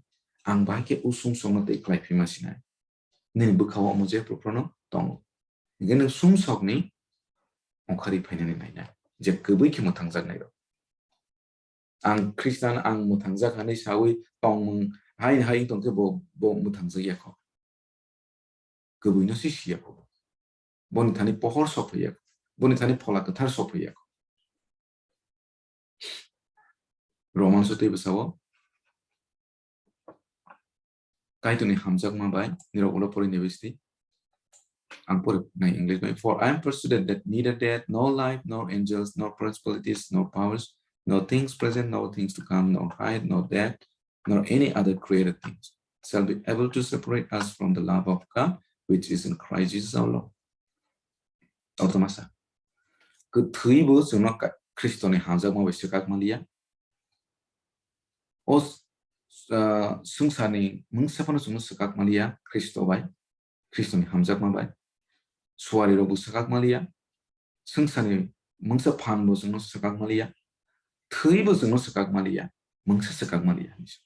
Ang bahai khe o sumsokno tei khlai phima sinai. Nini bwkhao omo jephru phruno tongo. Hinkhe nwng sumsokni ongkhari phainani nainai. Je kwbwi khe mwthangjaknairok. Ang Khristan, ang mwthangjak hinwi sawi tongmung hai hai tongkhe bo, bo mwthangjak yakho. Kwbwino se siya kho. Boni thani pohor sok phaiya kho. Boni thani phola kwthar sok phaiya kho. Roman so tei bwsao Kaitorni hamjakma bai nirok ulo pori ni bisti. Ang pori nai English bai. "For I am persuaded that neither death, nor life, nor angels, nor principalities, nor powers, nor things present, nor things to come, nor height, nor depth, nor any other created things shall be able to separate us from the love of God which is in Christ Jesus our Lord." Ortho masa. Kwthwi bo chwngno ka-, Khristoni hamjakma bai swkak manliya. O s-, ah, swngcharni mungsa phano chwngno swkak manliya Khristo bai, Khristoni hamjakma bai. Suarirok bo swkak manliya. Swngcharni mungsa phan bo chwngno swkak manliya. Thwi bo chwngno swkak manliya. Mungsa swkak manliya hinwi sa.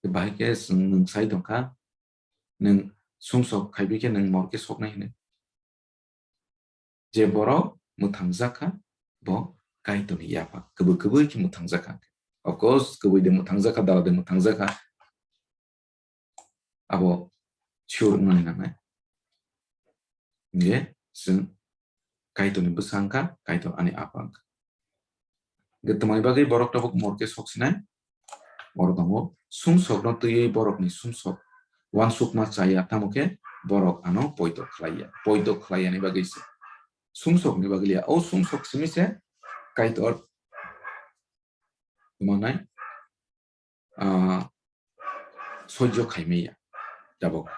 Bahai khe chwng nwng sai tongkha, nwng sumsok khaibi khe nwng mor khe soknai hwnwi. Je borok mwthangjak kha, bo Kaitorni yapha. Kwbwi kwbwi khe mwthangjak kha. Of course, kwbwi de mwthangjak kha, dala de mwthangjak kha. Abo sure wngnani nangnai. Hinkhe chwng Kaitorni bwsa wngkha, Kaitor ani apa wngkha. Hinkhe twmani bagwi borok tabuk mor khe sok sinai? Oro tongo, sumsokno twiwi borokni sumsok uansukma chaya, tamo khe borok ano poito khlaiya. Poito khlaiyani bagwi se. Sumsokni bagwi liya. O sumsok simi se Kaitor tongmanai, ah, soijo khaimaya tabuk.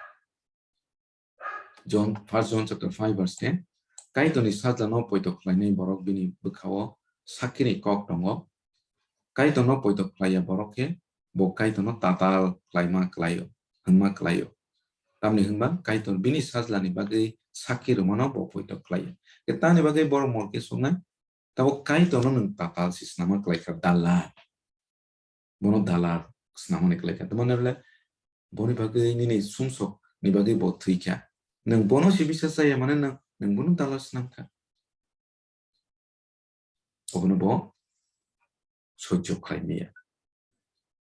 John, First John chapter five verse ten, Kaitorni sajlano poito khlainai borok bini bwkhao sakini kok tongo. Kaitorno poito khlaiya borok khe bo Kaitorno tatal khlaima klaio, hwnma klaio. Tamni hwnba Kaitor bini sajlani bagwi sakki rwmano bo poito khlaio. Khe tamni bagwi borok mor khe soknai, tabuk Kaitorno nwng tatal se swnama klaikha, dalal. Bono dalal swnamani klaikha. Tamni hwnle boni bagwi nini sumsokni bagwi bo thwikha. Nwng bono se bisa chaya mane nwng, nwng bono dalal swnamkha. Obono bo soijo khlaimaya.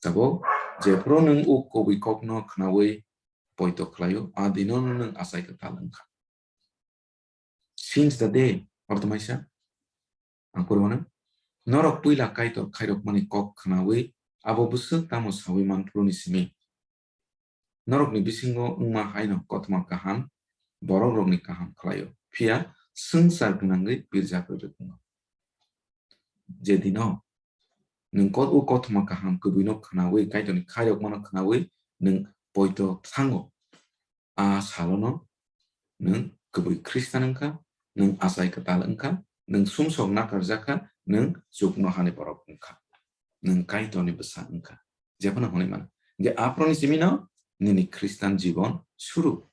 Tabuk jephru nwng o kubui kokno khnaui poito khlaio, a dinono nwng achai kwtal wngkha. Since the day, ortho maisa, ang pori mano, norok puila Kaitor khairokmani kok khnaui abo bwswk tamo saui manphuruni simi. Norokni bisingo wngma haino kothoma kaham, borokrokni kaham khlaio, phiya swngchar gwnangwi pirjak rwrwk wngo. Je dino nwng kot-, o kothoma kaham kwbwino khnaui, Kaitorni khairokmano khnaui nwng poito thango, a salono nwng kwbwi Khristan wngkha, nwng achai kwtal wngkha, nwng sumsok nakarjak kha, nwng chuknohani borok wngkha, nwng Kaitorni bwsa wngkha. Jephano hwnwi mano. Hinkhe aphuruni simino nini Khristan jibon suru.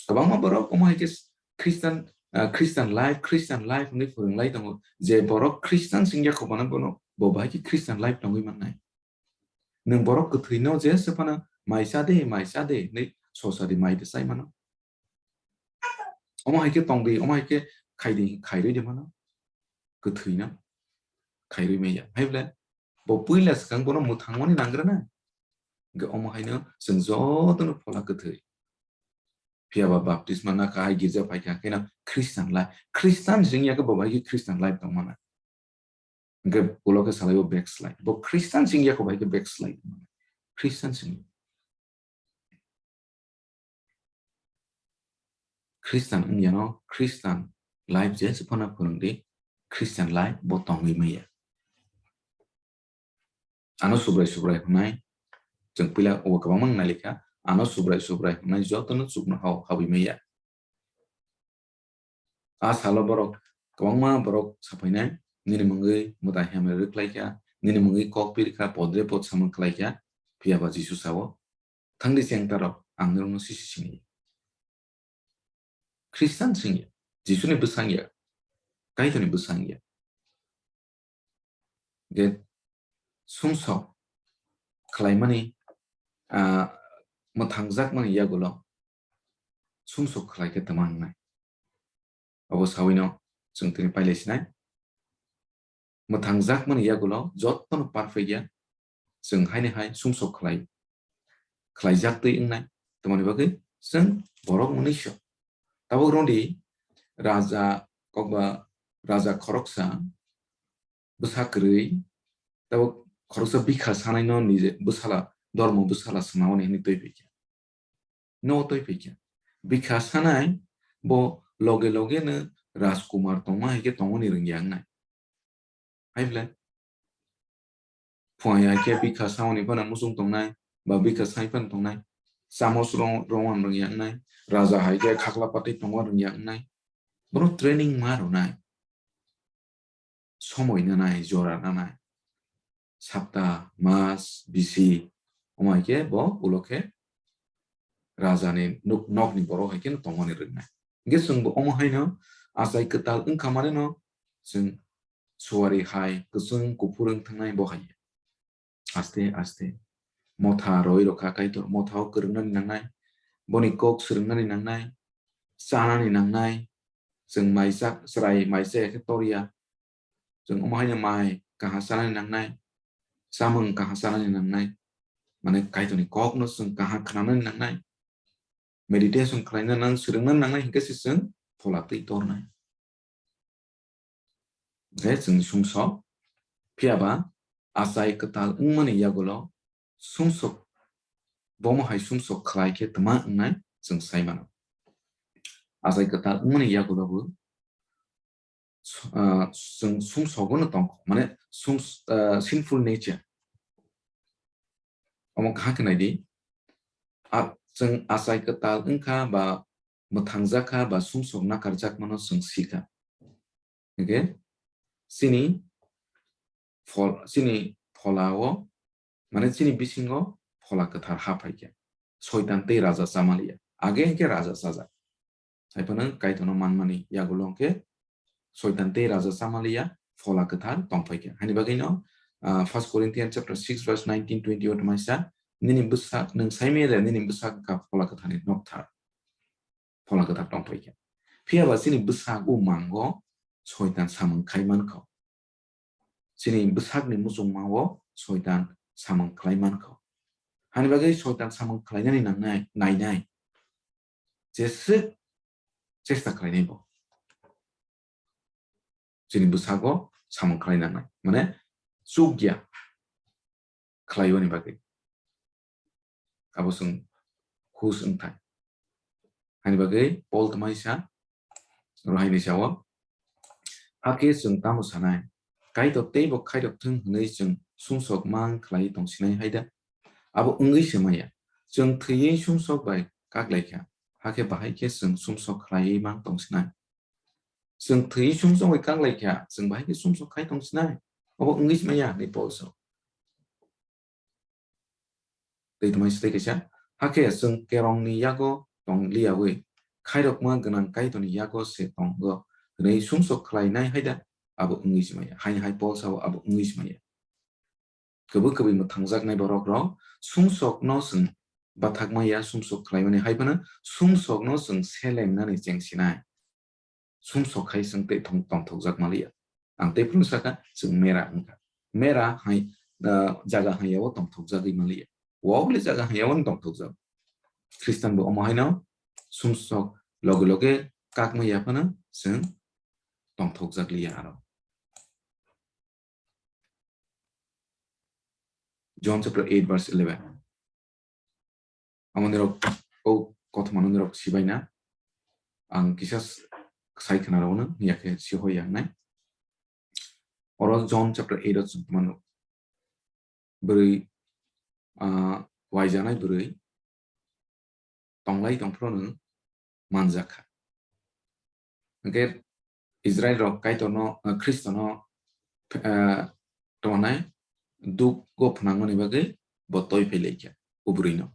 Kwbangma borok omo hai khe Khristan, ah, Christian life, Christian life hwnwi phwrwnglai tongo. Je borok Khristan singya kho bono, bono bo bahai khe Christian life tongwi mannai. Nwng borok kwthwino jesa phano mai cha de, mai cha de hwnwi sosa di, mai de chai mano. Omo hai khe tong di, omo hai khe khai di, khairwi de mano. Kwthwino khairwi maya. Hai bole bo puila swkang bono mwthangmani nangrwna. Hinkhe omo haino chwng jotono phola kwthwi. Phiya ba baptisma nakha, hai girja phaikha, haino Christian life. Christian singya khe bo bahai khe Christian life tongmana. Hinkhe ulo khe salai bo backslide. Bo Christian singya kho bahai khe backslide. Christian singya. Christian wngya no, Christian life je se phano phwrwng di, Christian life bo tongwi maya. Ano Subrai Subrai hwnai, chwng puila o kwbangma nai likha, ano Subrai Subrai hwnai jotono chuknohao hawi maya. A salo borok kwbangma borok saphainai, nini mungwi mwtai hamya rwkhlaikha, nini mungwi kok pirikha, podre pod samung khlaikha, phiyaba Jisu sao, "Thangdi chengtarok, ang norokno sisi sini." Khristan singya, Jisuni bwsang ya, Kaitorni bwsang ya. Ge sumsok khlaimani, ah, mwthangjakmani yagulo sumsok khlai khe tama wngnai. Obo sawino chwng tini pailai sinai. Mwthangjakmani yagulo jottono perfect ya. Chwng haini hai sumsok khlai, khlaijak twi wngnai. Tamoni bagwi chwng borok mwnwi se. Tabuk rwdi raja kokba raja khoroksa bwsa kwrwi, tabuk khoroksa bikha sanaino nije bwsala, dormo bwsala swnamani hwnwi twi phaikha. No twi phaikha. Bikha sanai bo loge loge no Rajkumar tongma hai khe tongmani rwngya wngnai. Hai ble? Phuya hai khe bikha samani phano muchung tongnai, ba bikha sai phano tongnai. Chamos rong, rongma rwngya wngnai. Raja hai khe khakla patwi tongma rwngya wngnai. Bono training ma rwnai. Somoi nanai, jora nanai, sapta, mas, bisi, omo hai khe bo ulo khe rajani nuk-, nokni borok hai khe tongmani rwnai. Hingkhe chwngbo omo haino achai kwtal wngkha maneno chwng suari hai kwchwng kuphur wng thangnai bo hai. Aste aste motha roi rokha Kaitor, motha o kwrwngnani nangnai, boni kok swrwngnani nangnai, chanani nangnai, chwng maisa chwrai maisa ya khe torya, chwng omo haino mai kaha chanani nangnai, chamwng kaha chanani nangnai, mane Kaitorni kokno chwng kaha khnanani nangnai, meditation khlaina nang swrwngna nangnai hingkhe se chwng phola twi tornai. Hingkhe chwngni sumsok, phiyaba achai kwtal wngmani yagulo sumsok, bomo hai sumsok khlai khe tma wngnai chwng sai mano. Achai kwtal wngmani yagulo bo su-, ah, chwng sumsogo no tongkho, mane sum-, ah, sinful nature. Omo kaham khe nai di. A, chwng achai kwtal wngkha ba mwthangjakha ba sumsok nakarjakmano chwng sikha. Hingkhe chini phol-, chini pholao, mane chini bisingo phola kwthar ha phaikha. Soitan tei raja chamaliya. Age hingkhe raja chajak. Haiphano Kaitorno manmani yagulo hwnkhe Soitan tei raja chamaliya phola kwthar tongphaikha. Haini bagwino, ah, First Corinthians chapter six verse nineteen twenty o tongmani sa, "Nini bwsak, nwng saimaya de nini bwsak wngkha phola kwtharni nokthar." Phola kwthar tongphaikha. Phiyaba chini bwsak o mango Soitan samung khai mankho. Chini bwsakni muchungmao Soitan samung khlai mankho. Hani bagwi Soitan samung khlainani nangnai, nainai. Jeswk chesta khlainai bo. Chini bwsago samung khlai nangnai. Mane chukya khlaiwani bagwi. Abo chwng hus wngthai. Hani bagwi Paul tongmani sa, rohaini sao, "Hakhe chwng tamo sanai? Kaitor teibo khairok thung hwnwi chwng sumsok mang khlai tongsinai hai da? Abo wngwi se maya. Chwng thwiwi sumsok bai kaklaikha, hakhe bahai khe chwng sumsok khlaiwi mang tongsinai. Chwng thwiwi sumsok bai kaklaikha, chwng bahai khe sumsok khai tongsinai. Abo wngwi se maya," hwnwi Paul sao. Tei tongmani swtwi kaisa, "Hakhe chwng kerongni yago tong liyawi, khairokma gwnang Kaitorni yago se tongo," hwnwi sumsok khlainai hai da? Abo wngwi se maya. Haini hai Paul sao abo wngwi se maya. Kwbwi kwbwi mwthangjaknai borok rok sumsokno chwng bathakma ya, sumsok khlaimani hai phano sumsokno chwng selengnani chengsinai. Sumsok hai chwng tei thong-, tongthokjak maliya. Ang tei phano sakha, chwng mera wngkha. Mera hai, ah, jaga haiya o tongthokjagwi maliya. Wokle jaga haiya o tongthokjak. Khristan bo omo haino sumsok loge loge kakma ya phano chwng tongthokjak liya aro. John chapter eight verse eleven. Amo nirok, o kothoma no nirok sibaina. Ang kisa s-, sai khna rwno, yakhe sihoi yang nai. Oro John chapter eight o chwng tongmano. Bwrwi, ah, waijanai bwrwi tonglai tongphuru nwng manjak kha. Hwnkhe Israel rok Kaitorno, ah, Khristono, ah, tongmani duk go phnangmani bagwi bo toi phai laikha, o bwrwino.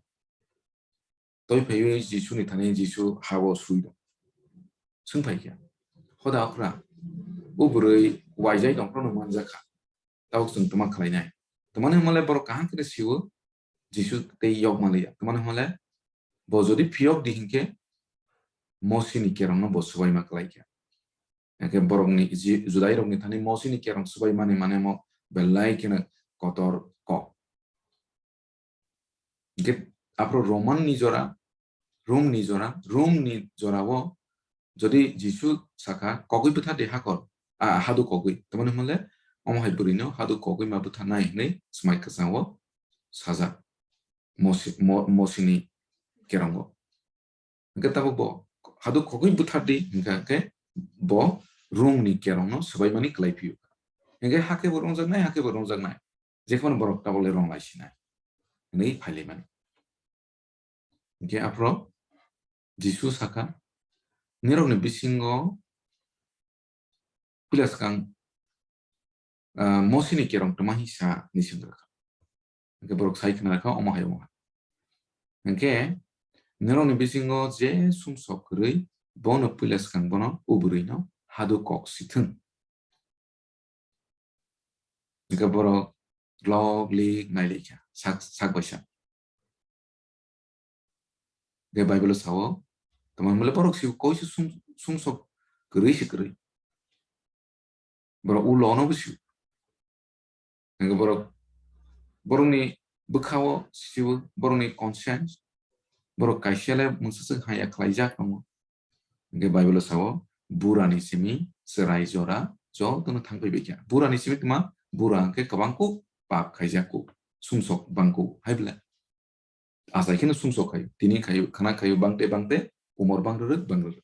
Toi phaiwi Jisuni thani Jisu ha-o swi rw-, swng phaikha, "Hoda okra, o bwrwi waijai tongphuru no manjakha, tabuk chwng twma khlainai?" Twmani hwnmale borok kaham khe sio, Jisu tei yok manliya. Twmani hwnmale bo jodi phiyok di hinkhe Mosini kerongno bo swbaima klaikha. Hingkhe borokni Ji-, Judairokni thani Mosini kerong swbaimani mane mo belai kheno kotor kok. Hingkhe aphuru Roman ni jora, Rom ni jora, Rom ni jorao jodi Jisu sakha, "Kogwi bwtha de hakor, a, hadu kogwi." Tamani hwnle omo hai bwrwino hadu kogwi ma bwtha nai hwnwi swmai kwchao sajak. Mosi-, mo-, Mosini kerongo. Hingkhe tabuk bo hadu kogwi bwthar di, hingkha khe bo Rom ni kerongno swbaimani kwlai phiyokha. Hingkhe hakhe bo rwngjaknai, hakhe bo rwngjaknai. Jephano borok tabole rwng lai sinai hwnwi phailaimani. Hingkhe aphro Jisu sakha, "Nirokni bisingo puila swkang, ah, Mosini kerong twma hi sa?" hwnwi swngjakha. Hingkhe borok sai khna kha, "Omo hai, omo hai." Hingkhe nirokni bisingo je sumsok kwrwi, bono puila swkang bono o bwrwino hadu kok si thung. Hingkhe borok lok lik nai lai kha, sak, sak bai sak. Hingkhe Bible o sao, tamo hwnle borok si koi se sum-, sumsok kwrwi se kwrwi. Borok ulo no bo sio. Hingkhe borok, borokni bwkhao sio, borokni conscience, borok kaisa le mungsa swk haya khlaijak tongo. Hingkhe Bible o sao, "Burani simi chwrai jora jotono thangpai baikha." Burani simi twma, bura hingkhe kwbang kuk pap khaijak kuk, sumsok bang kuk, hai bwle. Achai kheno sumsok khaio, tini khaio, khana khaio, bangte bangte, umor bang rwrwk, bang rwrwk.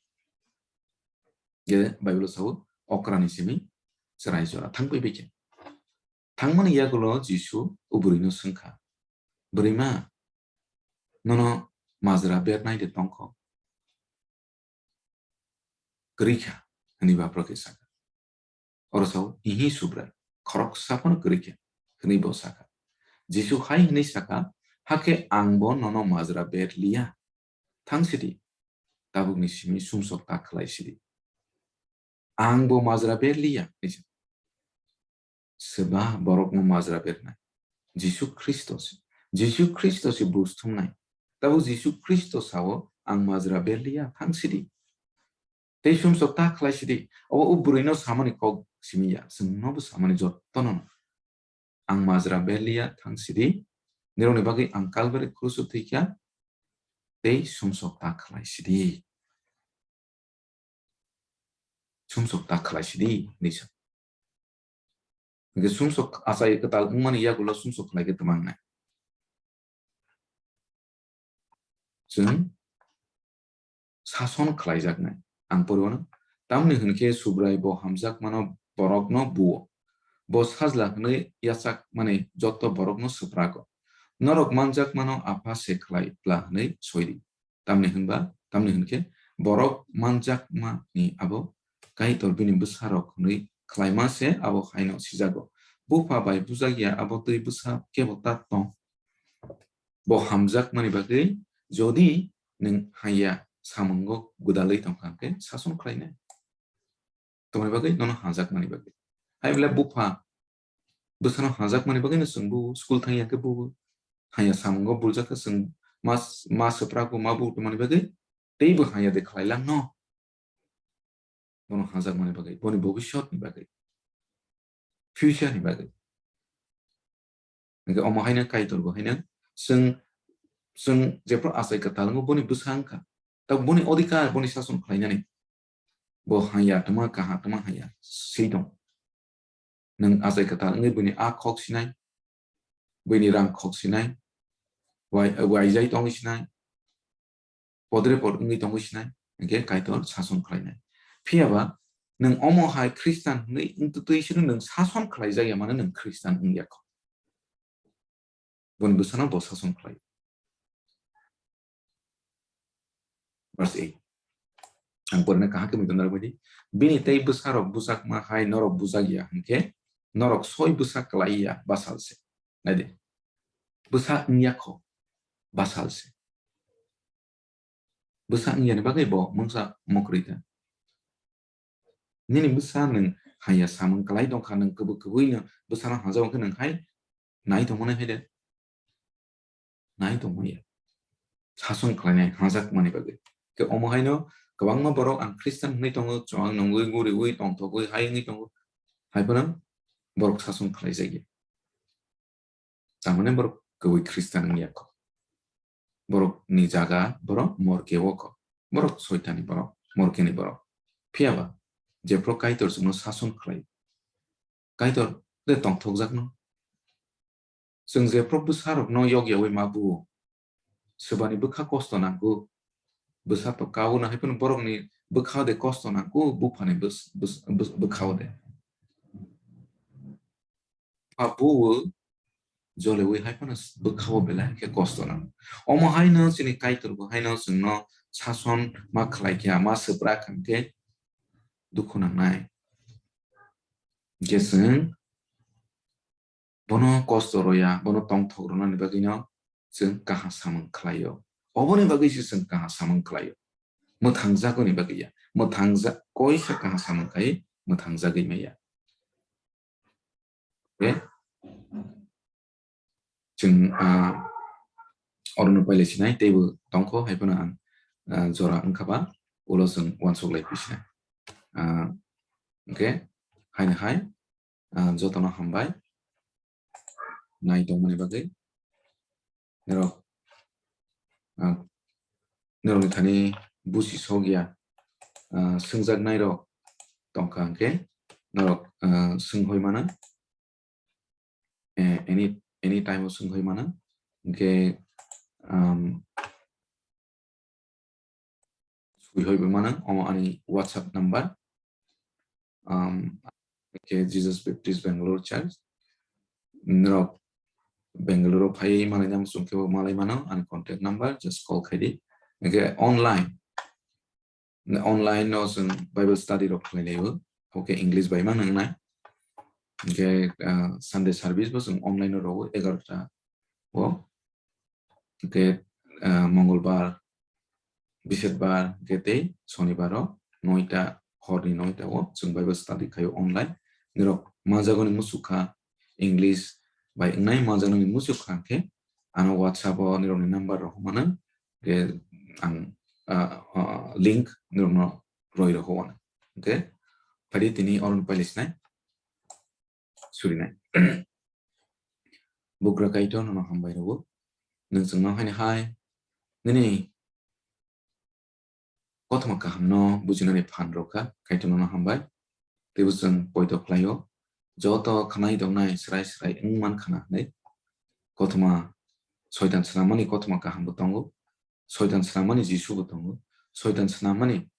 Hingkhe Bible o sao, okrani simi chwrai jora thangpai baikha. Thangmani yagulo Jisu o bwrwino swngkha, "Bwrwima, nono majra bernai de tongkho?" "Kwrwi kha," hwnwi baphro khe sakha. Oro sao, "Ihi Subrai, khoroksa phano kwrwi kha," hwnwi bo sakha. Jisu hai hwnwi sakha, "Hakhe ang bo nono majra ber liya. Thang sidi, tabukni simi sumsok ta khlai sidi." "Ang bo majra ber liya," hwnwi sa-, swba borokno majra bernai Jisu Khristo se. Jisu Khristo se buj thumnai. Tabuk Jisu Khristo sao, "Ang majra ber liya, thang sidi. Tei sumsok ta khlai sidi." Obo o bwrwino samani kok simi ya, chwngno bo samani jottono no. "Ang majra ber liya, thang sidi. Nirokni bagwi ang Kalbari kruso thwikha, tei sumsok ta khlai sidi." Sumsok ta khlai sidi, hwnwi sa. Hingkhe sumsok achai kwtal wngmani yagulo sumsok khlai khe twma wngnai? Chwng sason khlaijaknai. Ang poriwano, "Tamni hwnkhe Subrai bo hamjakmano borokno buo. Bo sajla hwnwi yachakmani joto borokno swprago. Norok manjakmano Apha se khlai pla hwnwi soidi. Tamni hwnba, tamni hwnkhe borok manjakmani abo Kaitor bini bwsarok hwnwi khlaima se abo haino sijago. Bupha bai bujak ya abo twi bwsa kebo ta tong. Bo hamjakmani bagwi jodi nwng haya samungo gwdalwi tongkha hwnkhe sason khlainai." Tongmani bagwi nono hamjakmani bagwi. Hai bwle bupha bwsano hamjakmani bagwino chwng buo, school thangya khe buo. Haya samungo buljak khe chwng mas-, ma swprak bo ma buo tongmani bagwi teibo haya de khlai lang no. Bono hamjakmani bagwi, boni bobiswtni bagwi, future ni bagwi. Hingkhe omo haino Kaitor bo haino chwng, chwng jephru achai kwtal wngo boni bwsa wngkha. Tabuk boni odhikar, boni sason khlainani. Bo haya tongma, kaha tongma haya, swi tong. Nwng achai kwtal wngwi buini a khok sinai, buini rang khok sinai, wai-, waijai tongwi sinai, podre pod wngwi tongwi sinai, hingkhe Kaitor sason khlainai. Phiyaba nwng omo hai Khristan hwnwi wngtwi sino nwng sason khlaijak ya mano nwng Khristan wngya kho. Boni bwsano bo sason khlai. Verse eight. Ang porina kaham khe mui tongna rwbaidi. Bini tei bwsarok bwjakma hai norok bwjak ya hwnkhe norok soi bwsa klai ya bwsal se. Naidi. Bwsa wngya kho, basal se. Bwsa wngya ni bagwi bo mungsa mokri ta. Nini bwsa nwng haya samung kwlai tongkha, nwng kwbwi kwbwi no bwsano hajao khe nwng hai nai tongmani hai de. Nai tongmaya. Sason khlainai hajak mani bagwi. Khe omo haino kwbangma borok ang Christian hwnwi tongo, chwng nungwi, guriwi, tongthogwi, hai wngwi tongo. Hai phano borok sason khlai jagya. Tamani borok kwbwi Christian wngya kho. Borok ni jaga borok morke o kho. Borok soitani borok, morke ni borok. Phiya ba, jephru Kaitor chwngno sason khlai. Kaitor de tongthokjakno. Chwng jephru bwsarokno yokyawi ma buo. Swbani bwkha kosto nangkuk. Bwsa to kauna hai phano borokni bwkha de kosto nangkuk, buphani bwsao de. Abuo jolewi hai phano bwkhao belai khe kosto nang. Omo haino chini Kaitor bo haino chwngno sason ma khlai kha, ma swprak hwnkhe dukhu nangnai. Je chwng bono kosto roya, bono tongthok rwnani bagwino chwng kaham samung khlaio. Oboni bagwi se chwng kaham samung khlaio. Mwthangjagoni bagwi ya. Mwthangjak koisa kaham samung khai mwthangjagwi maya. Okay? Chwng, ah, orono pailai sinai teibo tongkho hai phano ang, ah, jora wngkha ba ulo chwng uansuk lai phi sinai. Ah, okay? Haino hai. Ah, jotono hambai. Nai tongmani bagwi. Norok, ah, norokni thani busi sokya, ah, swngjaknairok tongkha hwnkhe norok, ah, swng hoi mano. Eh, any, any time o swng hoi mano. Hwnkhe, um, sui hoi bo mano, omo ani WhatsApp number. Um, ke Jesus Baptist Bangalore Church. Norok Bangalore o phai malai nang sung khe bo malai mano, ani contact number, just call khai di. Ke online, online no chwng Bible study rok khlai laio, oke English bai ma nang nai. Ke, ah, Sunday service bo chwng online no rogo egarota o. Hwnkhe, ah, Mongolbar, Bisedbar, hwnkhe tei Sonibaro noita, horni noita o chwng Bible study khaio online. Nirok manjagoni muchukha, English bai wngnai manjagoni muchukha hwnkhe ano WhatsApp o nirokni number rok mano, hwnkhe ang, ah, ah, link nirokno roi rokho uanai. Hwnkhe phadi tini oroni pailisnai. Surinai. Bugra Kaitor nono hambai rwo. Nwng chwngno haino hai nini kothoma kahamno bujinani phan rwkha, Kaitor nono hambai. Teibo chwng poito khlaio. Joto khnai tongnai srai srai wng man khna hwnwi. Kothoma Soitan swnammani kothoma kahambo tongo. Soitan swnammani Jisubo tongo. Soitan swnammani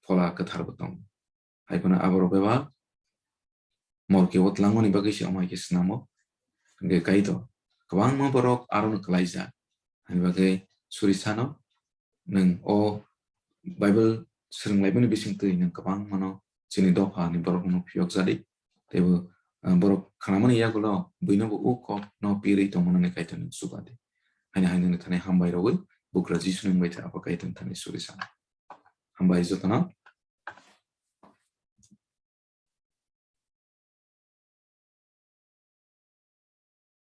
Phola Kwtharbo tongo. Hai phano aborok bebak morke o twlangmani bagwi se omo hai khe swnamo. Hwnkhe Kaitor kwbangma borok arono kwlaijak. Hani bagwi suri sano nwng o Bible swrwnglaimani bisingtwi nwng kwbangmano chini dophani borokno phiyok jadi. Teibo, ah, borok khnamani yagulo buino bo o kokno pirwi tongmani Kaitor nwng chuba di. Haino haino nwng thani hambai rogwi bugra Jisu nwng bai tha Apha Kaitor thani suri sano. Hambai jotono.